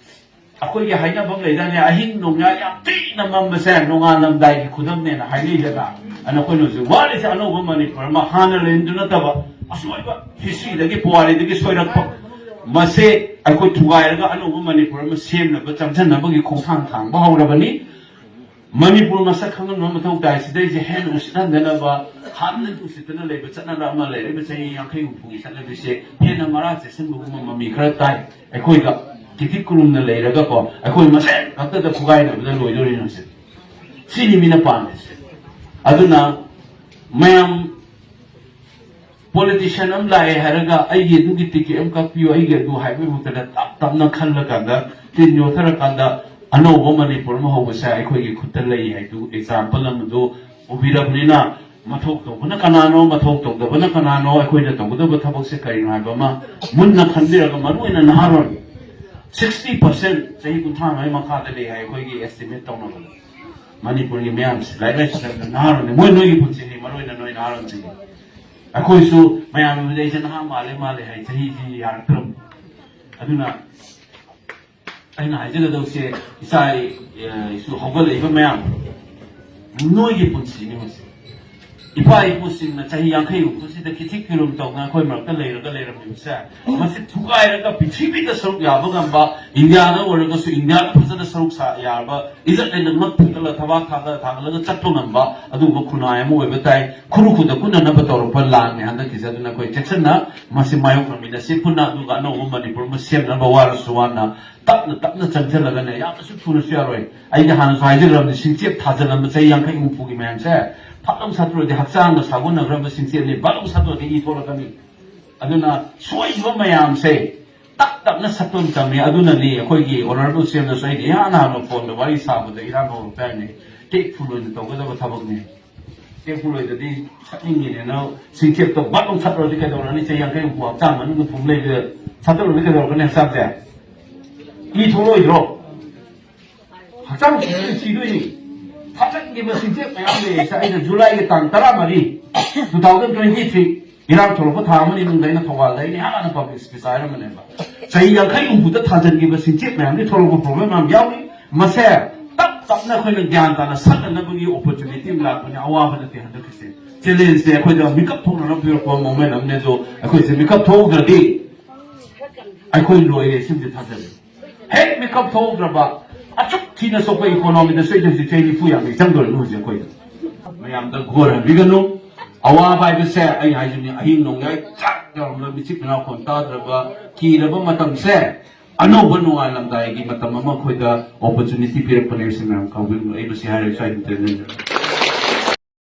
ꯑꯩꯈꯣꯏꯒꯤ ꯍꯥꯏꯅꯕ ꯑꯃ ꯂꯩꯗꯥꯏꯅꯦ, ꯑꯍꯤꯡ ꯅꯣꯡꯌꯥꯏ ꯌꯥꯝ ꯊꯤꯅ ꯃꯝꯕꯁꯦ ꯅꯣꯡꯉꯥꯜꯂꯝꯗꯥꯏꯒꯤ ꯈꯨꯗꯝꯅꯦꯅ ꯍꯥꯏꯅꯩꯗꯅ꯫ ꯑꯗꯨꯅ ꯑꯩꯈꯣꯏꯅ ꯍꯧꯖꯤꯛ ꯋꯥꯔꯤꯁꯦ ꯑꯅꯧꯕ ꯃꯅꯤꯄꯨꯔ ꯑꯃ, ꯍꯥꯟꯅ ꯂꯩꯔꯝꯗꯨ ꯅꯠꯇꯕ ꯑꯁꯣꯏꯕ ꯍꯤꯁꯇ꯭ꯔꯤꯗꯒꯤ ꯄꯨꯋꯥꯔꯤꯗꯒꯤ ꯁꯣꯏꯔꯛꯄ, ꯃꯁꯤ ꯑꯩꯈꯣꯏ ꯊꯨꯒꯥꯏꯔꯒ ꯑꯅꯧꯕ ꯃꯅꯤꯄꯨꯔ ꯑꯃ ꯁꯦꯝꯅꯕ ꯆꯪꯁꯤꯟꯅꯕꯒꯤ ꯈꯣꯡꯊꯥꯡ ꯊꯥꯡꯕ ꯍꯧꯔꯕꯅꯤ꯫ ꯃꯅꯤꯄꯨꯔ ꯃꯁꯛ ꯈꯪꯍꯟꯕ ꯃꯊꯧ ꯇꯥꯏ꯫ ꯁꯤꯗꯩꯁꯦ ꯍꯦꯟꯅ ꯎꯁꯤꯠꯍꯟꯗꯅꯕ, ꯍꯥꯟꯅ ꯎꯁꯤꯠꯇꯅ ꯂꯩꯕ ꯆꯠꯅꯕ ꯑꯃ ꯂꯩꯔꯤꯕ ꯆꯍꯤ ꯌꯥꯡꯈꯩ ꯍꯨꯝꯐꯨꯒꯤ ꯆꯠꯅꯕꯤꯁꯦ ꯍꯦꯟꯅ ꯃꯔꯥ ꯆꯦꯠꯁꯤꯟꯕꯒꯨꯝꯕ ꯃꯃꯤ ꯈꯔ ꯇꯥꯏ꯫ ꯑꯩꯈꯣꯏꯒ ꯀꯤꯊꯤꯛ ꯀꯨꯔꯨꯝꯅ ꯂꯩꯔꯒꯀꯣ, ꯑꯩꯈꯣꯏ ꯃꯁꯦꯟ ꯈꯛꯇꯗ ꯐꯨꯒꯥꯏꯅꯕꯗ ꯂꯣꯏꯗꯣꯔꯤꯅꯣ ꯁꯦ꯫ ꯁꯤꯅꯤ ꯃꯤꯅ ꯄꯥꯝꯃꯤꯁꯦ꯫ ꯑꯗꯨꯅ ꯃꯌꯥꯝ ꯄꯣꯂꯤꯇꯤꯁꯤꯌꯥꯟ ꯑꯃ ꯂꯥꯛꯑꯦ ꯍꯥꯏꯔꯒ ꯑꯩꯒꯤ ꯑꯗꯨꯒꯤ ꯇꯤꯀꯦꯠ ꯑꯃ ꯀꯛꯄꯤꯌꯨ, ꯑꯩꯒꯤ ꯑꯗꯨ ꯍꯥꯏꯕꯒꯤ ꯃꯍꯨꯠꯇ ꯇꯞ ꯇꯞꯅ ꯈꯜꯂꯀꯥꯟꯗ, ꯇꯤꯟ ꯌꯣꯠꯊꯔꯀꯥꯟꯗ ꯑꯅꯧꯕ ꯃꯅꯤꯄꯨꯔ ꯑꯃ ꯍꯧꯕꯁꯦ ꯑꯩꯈꯣꯏꯒꯤ ꯈꯨꯠꯇ ꯂꯩ ꯍꯥꯏꯗꯨ ꯑꯦꯛꯖꯥꯝꯄꯜ ꯑꯃꯗꯨ ꯎꯕꯤꯔꯕꯅꯤꯅ, ꯃꯊꯧ ꯇꯧꯕꯅ ꯀꯅꯥꯅꯣ, ꯃꯊꯧ ꯇꯧꯗꯕꯅ ꯀꯅꯥꯅꯣ, ꯑꯩꯈꯣꯏꯅ ꯇꯧꯒꯗꯕ ꯊꯕꯛꯁꯦ ꯀꯔꯤꯅꯣ ꯍꯥꯏꯕ ꯑꯃ ꯃꯨꯟꯅ ꯈꯟꯕꯤꯔꯒ, ꯃꯔꯨꯑꯣꯏꯅ ꯅꯍꯥꯔꯣꯟ, ꯁꯤꯛꯁꯇꯤ ꯄꯥꯔꯁꯦꯟ ꯆꯍꯤ ꯀꯨꯟꯊ꯭ꯔꯥ ꯃꯔꯤ ꯃꯈꯥꯗ ꯂꯩ ꯍꯥꯏ ꯑꯩꯈꯣꯏꯒꯤ ꯑꯦꯁꯇꯤꯃꯦꯠ ꯇꯧꯅꯕꯗ꯫ ꯃꯅꯤꯄꯨꯔꯒꯤ ꯃꯌꯥꯝꯁꯦ ꯂꯥꯏꯔꯤꯛ ꯂꯥꯏꯁꯨ ꯇꯝꯕ ꯅꯍꯥꯔꯣꯟꯅꯤ꯫ ꯃꯣꯏ ꯅꯣꯏꯒꯤ ꯄꯨꯟꯁꯤꯅꯤ, ꯃꯔꯨ ꯑꯣꯏꯅ ꯅꯣꯏ ꯅꯍꯥꯔꯣꯟꯁꯤꯡꯒꯤ꯫ ꯑꯩꯈꯣꯏꯁꯨ ꯃꯌꯥꯝ ꯑꯩꯁꯦ ꯅꯍꯥ ꯃꯥꯜꯂꯦ ꯃꯥꯜꯂꯦ ꯍꯥꯏ, ꯆꯍꯤꯁꯤ ꯌꯥꯔꯛꯇ꯭ꯔꯕꯅꯤ꯫ ꯑꯗꯨꯅ ꯑꯩꯅ ꯍꯥꯏꯖꯒꯗꯧꯁꯦ, ꯏꯆꯥ, ꯑ, ꯏꯁꯨ ꯍꯧꯒꯠꯂꯛꯏꯕ ꯃꯌꯥꯝ, ꯅꯣꯏꯒꯤ ꯄꯨꯟꯁꯤꯅꯤ ꯃꯁꯤ꯫ ꯏꯄꯥ ꯏꯄꯨꯁꯤꯡꯅ ꯆꯍꯤ ꯌꯥꯡꯈꯩ ꯍꯨꯝꯐꯨꯁꯤꯗ ꯀꯤꯊꯤꯛ ꯀꯤꯔꯨꯝ ꯇꯧꯗꯅ ꯑꯩꯈꯣꯏ ꯃꯔꯛꯇ ꯂꯩꯔꯒ ꯂꯩꯔꯝꯃꯤꯕꯁꯦ, ꯃꯁꯤ ꯊꯨꯒꯥꯏꯔꯒ ꯄ꯭ꯔꯤꯊꯤꯕꯤꯗ ꯁꯔꯨꯛ ꯌꯥꯕ ꯉꯝꯕ, ꯏꯟꯗꯤꯌꯥꯗ ꯑꯣꯏꯔꯒꯁꯨ ꯏꯟꯗꯤꯌꯥꯗ ꯐꯖꯅ ꯁꯔꯨꯛ ꯁꯥ ꯌꯥꯔꯕ, ꯏꯖꯠ ꯂꯩꯅ ꯉꯛ ꯊꯤꯡꯒꯠꯂ ꯊꯕꯥꯛ ꯊꯥꯗ ꯊꯥꯒꯠꯂꯒ ꯆꯠꯄ ꯉꯝꯕ ꯑꯗꯨꯒꯨꯝꯕ ꯈꯨꯟꯅꯥꯏ ꯑꯃ ꯑꯣꯏꯕ ꯇꯥꯏ꯫ ꯈꯨꯔꯨ ꯈꯨꯗ ꯀꯨꯟꯅꯅꯕ ꯇꯧꯔꯛꯄ ꯂꯥꯟꯅꯤ ꯍꯟꯗꯛꯀꯤꯁꯦ꯫ ꯑꯗꯨꯅ ꯑꯩꯈꯣꯏ ꯆꯦꯛꯁꯤꯟꯅ ꯃꯁꯤ ꯃꯥꯌꯣꯛꯅꯃꯤꯟꯅꯁꯤ ꯄꯨꯟꯅ, ꯑꯗꯨꯒ ꯑꯅꯧꯕ ꯃꯅꯤꯄꯨꯔ ꯑꯃ ꯁꯦꯝꯅꯕ ꯋꯥꯔꯁꯨ ꯋꯥꯅ ꯇꯞꯅ ꯇꯞꯅ ꯆꯪꯁꯤꯜꯂꯒꯅꯦ, ꯌꯥꯝꯅꯁꯨ ꯊꯨꯅꯁꯨ ꯌꯥꯔꯣꯏ꯫ ꯑꯩꯅ ꯍꯥꯟꯅꯁꯨ ꯍꯥꯏꯖꯈ꯭ꯔꯕꯅꯤ, ꯁꯤꯡꯆꯦꯞ ꯊꯥꯖꯤꯜꯂꯝꯕ ꯆꯍꯤ ꯌꯥꯡꯈꯩ ꯍꯨꯝꯐꯨꯒꯤ ꯃꯌꯥꯝꯁꯦ ꯐꯠ ꯂꯥꯎ ꯁꯠꯇ꯭ꯔꯗꯤ ꯍꯛꯆꯥꯡꯒ ꯁꯥꯒꯣꯟꯅꯈ꯭ꯔꯕ ꯁꯤꯡꯆꯦꯞꯅꯤ꯫ ꯐꯠ ꯂꯥꯎ ꯁꯠꯇ꯭ꯔꯗꯤ ꯏ ꯊꯣꯛꯂꯛꯀꯅꯤ꯫ ꯑꯗꯨꯅ ꯁꯣꯏꯈꯤꯕ ꯃꯌꯥꯝꯁꯦ ꯇꯞ ꯇꯞꯅ ꯁꯠꯇꯣꯟ ꯇꯝꯃꯤ꯫ ꯑꯗꯨꯅꯅꯤ ꯑꯩꯈꯣꯏꯒꯤ ꯑꯣꯅꯔꯦꯕꯜ ꯁꯤ ꯑꯦꯝꯅꯁꯨ ꯑꯩꯅ ꯏꯍꯥꯟ ꯍꯥꯟꯕ ꯐꯣꯟꯗ ꯋꯥꯔꯤ ꯁꯥꯕꯗ ꯏꯔꯥꯡ ꯍꯧꯔꯛꯄ ꯍꯥꯏꯅꯤ, ꯇꯦꯛ ꯐꯨꯜ ꯑꯣꯏꯅ ꯇꯧꯒꯗꯕ ꯊꯕꯛꯅꯤ꯫ ꯇꯦꯛ ꯐꯨꯜ ꯑꯣꯏꯗꯗꯤ ꯁꯠꯅꯤꯡꯉꯤꯅꯦꯅ ꯁꯤꯡꯆꯦꯞꯇꯣ ꯕꯠ ꯑꯃ ꯁꯠꯂꯨꯔꯗꯤ ꯀꯩꯗꯧꯔꯅꯤ? ꯆꯍꯤ ꯌꯥꯡꯈꯩ ꯍꯨꯝꯐꯨ ꯍꯛꯆꯥꯡ ꯃꯅꯨꯡꯗ ꯐꯨꯝ ꯂꯩꯕꯗ ꯁꯠꯇ꯭ꯔꯨꯔꯗꯤ ꯀꯩꯗꯧꯔꯛꯀꯅꯤ ꯍꯛꯆꯥꯡꯁꯦ? ꯏ ꯊꯣꯛꯂꯛꯑꯣꯏꯗ꯭ꯔꯣ? ꯍꯛꯆꯥꯡ ꯁꯤꯗꯣꯏꯅꯤ, ꯁꯤꯗꯣꯏꯅꯤ꯫ ꯊꯥꯖꯤꯟꯈꯤꯕ ꯁꯤꯡꯆꯦꯞ ꯃꯌꯥꯝ ꯂꯩꯌꯦ꯫ ꯑꯩꯅ ꯖꯨꯂꯥꯏꯒꯤ ꯇꯥꯡ ꯇꯔꯥꯃꯔꯤ, two thousand twenty three, ꯏꯔꯥꯡ ꯊꯣꯛꯂꯛꯄ ꯊꯥ ꯑꯃꯅꯤ ꯃꯅꯨꯡꯗ ꯑꯩꯅ ꯊꯧꯕꯥꯜꯗ ꯑꯩꯅ ꯏꯍꯥꯟ ꯍꯥꯟꯅ ꯄꯕ꯭ꯂꯤꯛ ꯁ꯭ꯄꯤꯆ ꯍꯥꯏꯔꯝꯕꯅꯦꯕ꯫ ꯆꯍꯤ ꯌꯥꯡꯈꯩ ꯍꯨꯝꯐꯨꯗ ꯊꯥꯖꯤꯟꯈꯤꯕ ꯁꯤꯡꯆꯦꯞ ꯃꯌꯥꯝꯗꯤ ꯊꯣꯛꯂꯛꯄ ꯄ꯭ꯔꯣꯕ꯭ꯂꯦꯝ ꯌꯥꯝ ꯌꯥꯎꯔꯤ꯫ ꯃꯁꯦ ꯇꯞ ꯇꯞꯅ ꯑꯩꯈꯣꯏꯅ ꯒ꯭ꯌꯥꯟ ꯇꯥꯅ ꯁꯠꯅꯅꯕꯒꯤ ꯑꯣꯄꯣꯔꯆꯨꯅꯤꯇꯤ ꯑꯃ ꯂꯥꯛꯄꯅꯦ꯫ ꯑꯋꯥꯕ ꯅꯠꯇꯦ ꯍꯟꯗꯛꯀꯤꯁꯦ, ꯆꯦꯂꯦꯟꯖꯅꯦ꯫ ꯑꯩꯈꯣꯏꯗ ꯃꯤꯀꯞ ꯊꯣꯛꯅꯅꯕ ꯄꯤꯔꯛꯄ ꯃꯣꯃꯦꯟ ꯑꯃꯅꯦ꯫ ꯑꯗꯣ ꯑꯩꯈꯣꯏꯁꯦ ꯃꯤꯀꯞ ꯊꯣꯛꯍꯧꯗ꯭ꯔꯗꯤ ꯑꯩꯈꯣꯏ ꯂꯣꯏꯔꯦ ꯁꯤꯃꯗꯤ ꯊꯥꯖꯔꯦ꯫ ꯍꯦꯛ ꯃꯤꯀꯞ ꯊꯣꯛꯍꯧꯗ꯭ꯔꯕ, ꯑꯁꯨꯛ ꯊꯤꯅ ꯁꯣꯛꯄ ꯏꯀꯣꯅꯣꯃꯤꯗ ꯆꯍꯤ ꯆꯍꯤ ꯅꯤꯐꯨ ꯌꯥꯡꯈꯩ ꯆꯪꯗꯣꯔꯤꯅꯣ ꯍꯧꯖꯤꯛ ꯑꯩꯈꯣꯏꯗ꯫ ꯃꯌꯥꯝꯗ ꯒꯣꯔ ꯍꯟꯕꯤꯒꯅꯨ꯫ ꯑꯋꯥꯕ ꯍꯥꯏꯕꯁꯦ ꯑꯩ ꯍꯥꯏꯖꯅꯤꯡꯉꯤ, ꯑꯍꯤꯡ ꯅꯣꯡꯌꯥꯏ ꯆꯥꯛ ꯌꯥꯎꯔꯝꯕ, ꯃꯤꯆꯤꯛ ꯃꯤꯅꯥꯎ ꯈꯣꯟ ꯇꯥꯗ꯭ꯔꯕ, ꯀꯤꯔꯕ ꯃꯇꯝꯁꯦ ꯑꯅꯧꯕ ꯅꯣꯡꯉꯥꯜꯂꯝꯗꯥꯏꯒꯤ ꯃꯇꯝ ꯑꯃ ꯑꯩꯈꯣꯏꯗ opportunity ꯄꯤꯔꯛꯄꯅꯦ꯫ ꯁꯤ ꯃꯌꯥꯝ ꯈꯪꯕꯤꯔꯝꯃꯨ꯫ ꯑꯩ ꯃꯁꯤ ꯍꯥꯏꯔꯒ ꯁ꯭ꯋꯥꯏꯗ ꯇꯦꯟꯖꯒꯦ꯫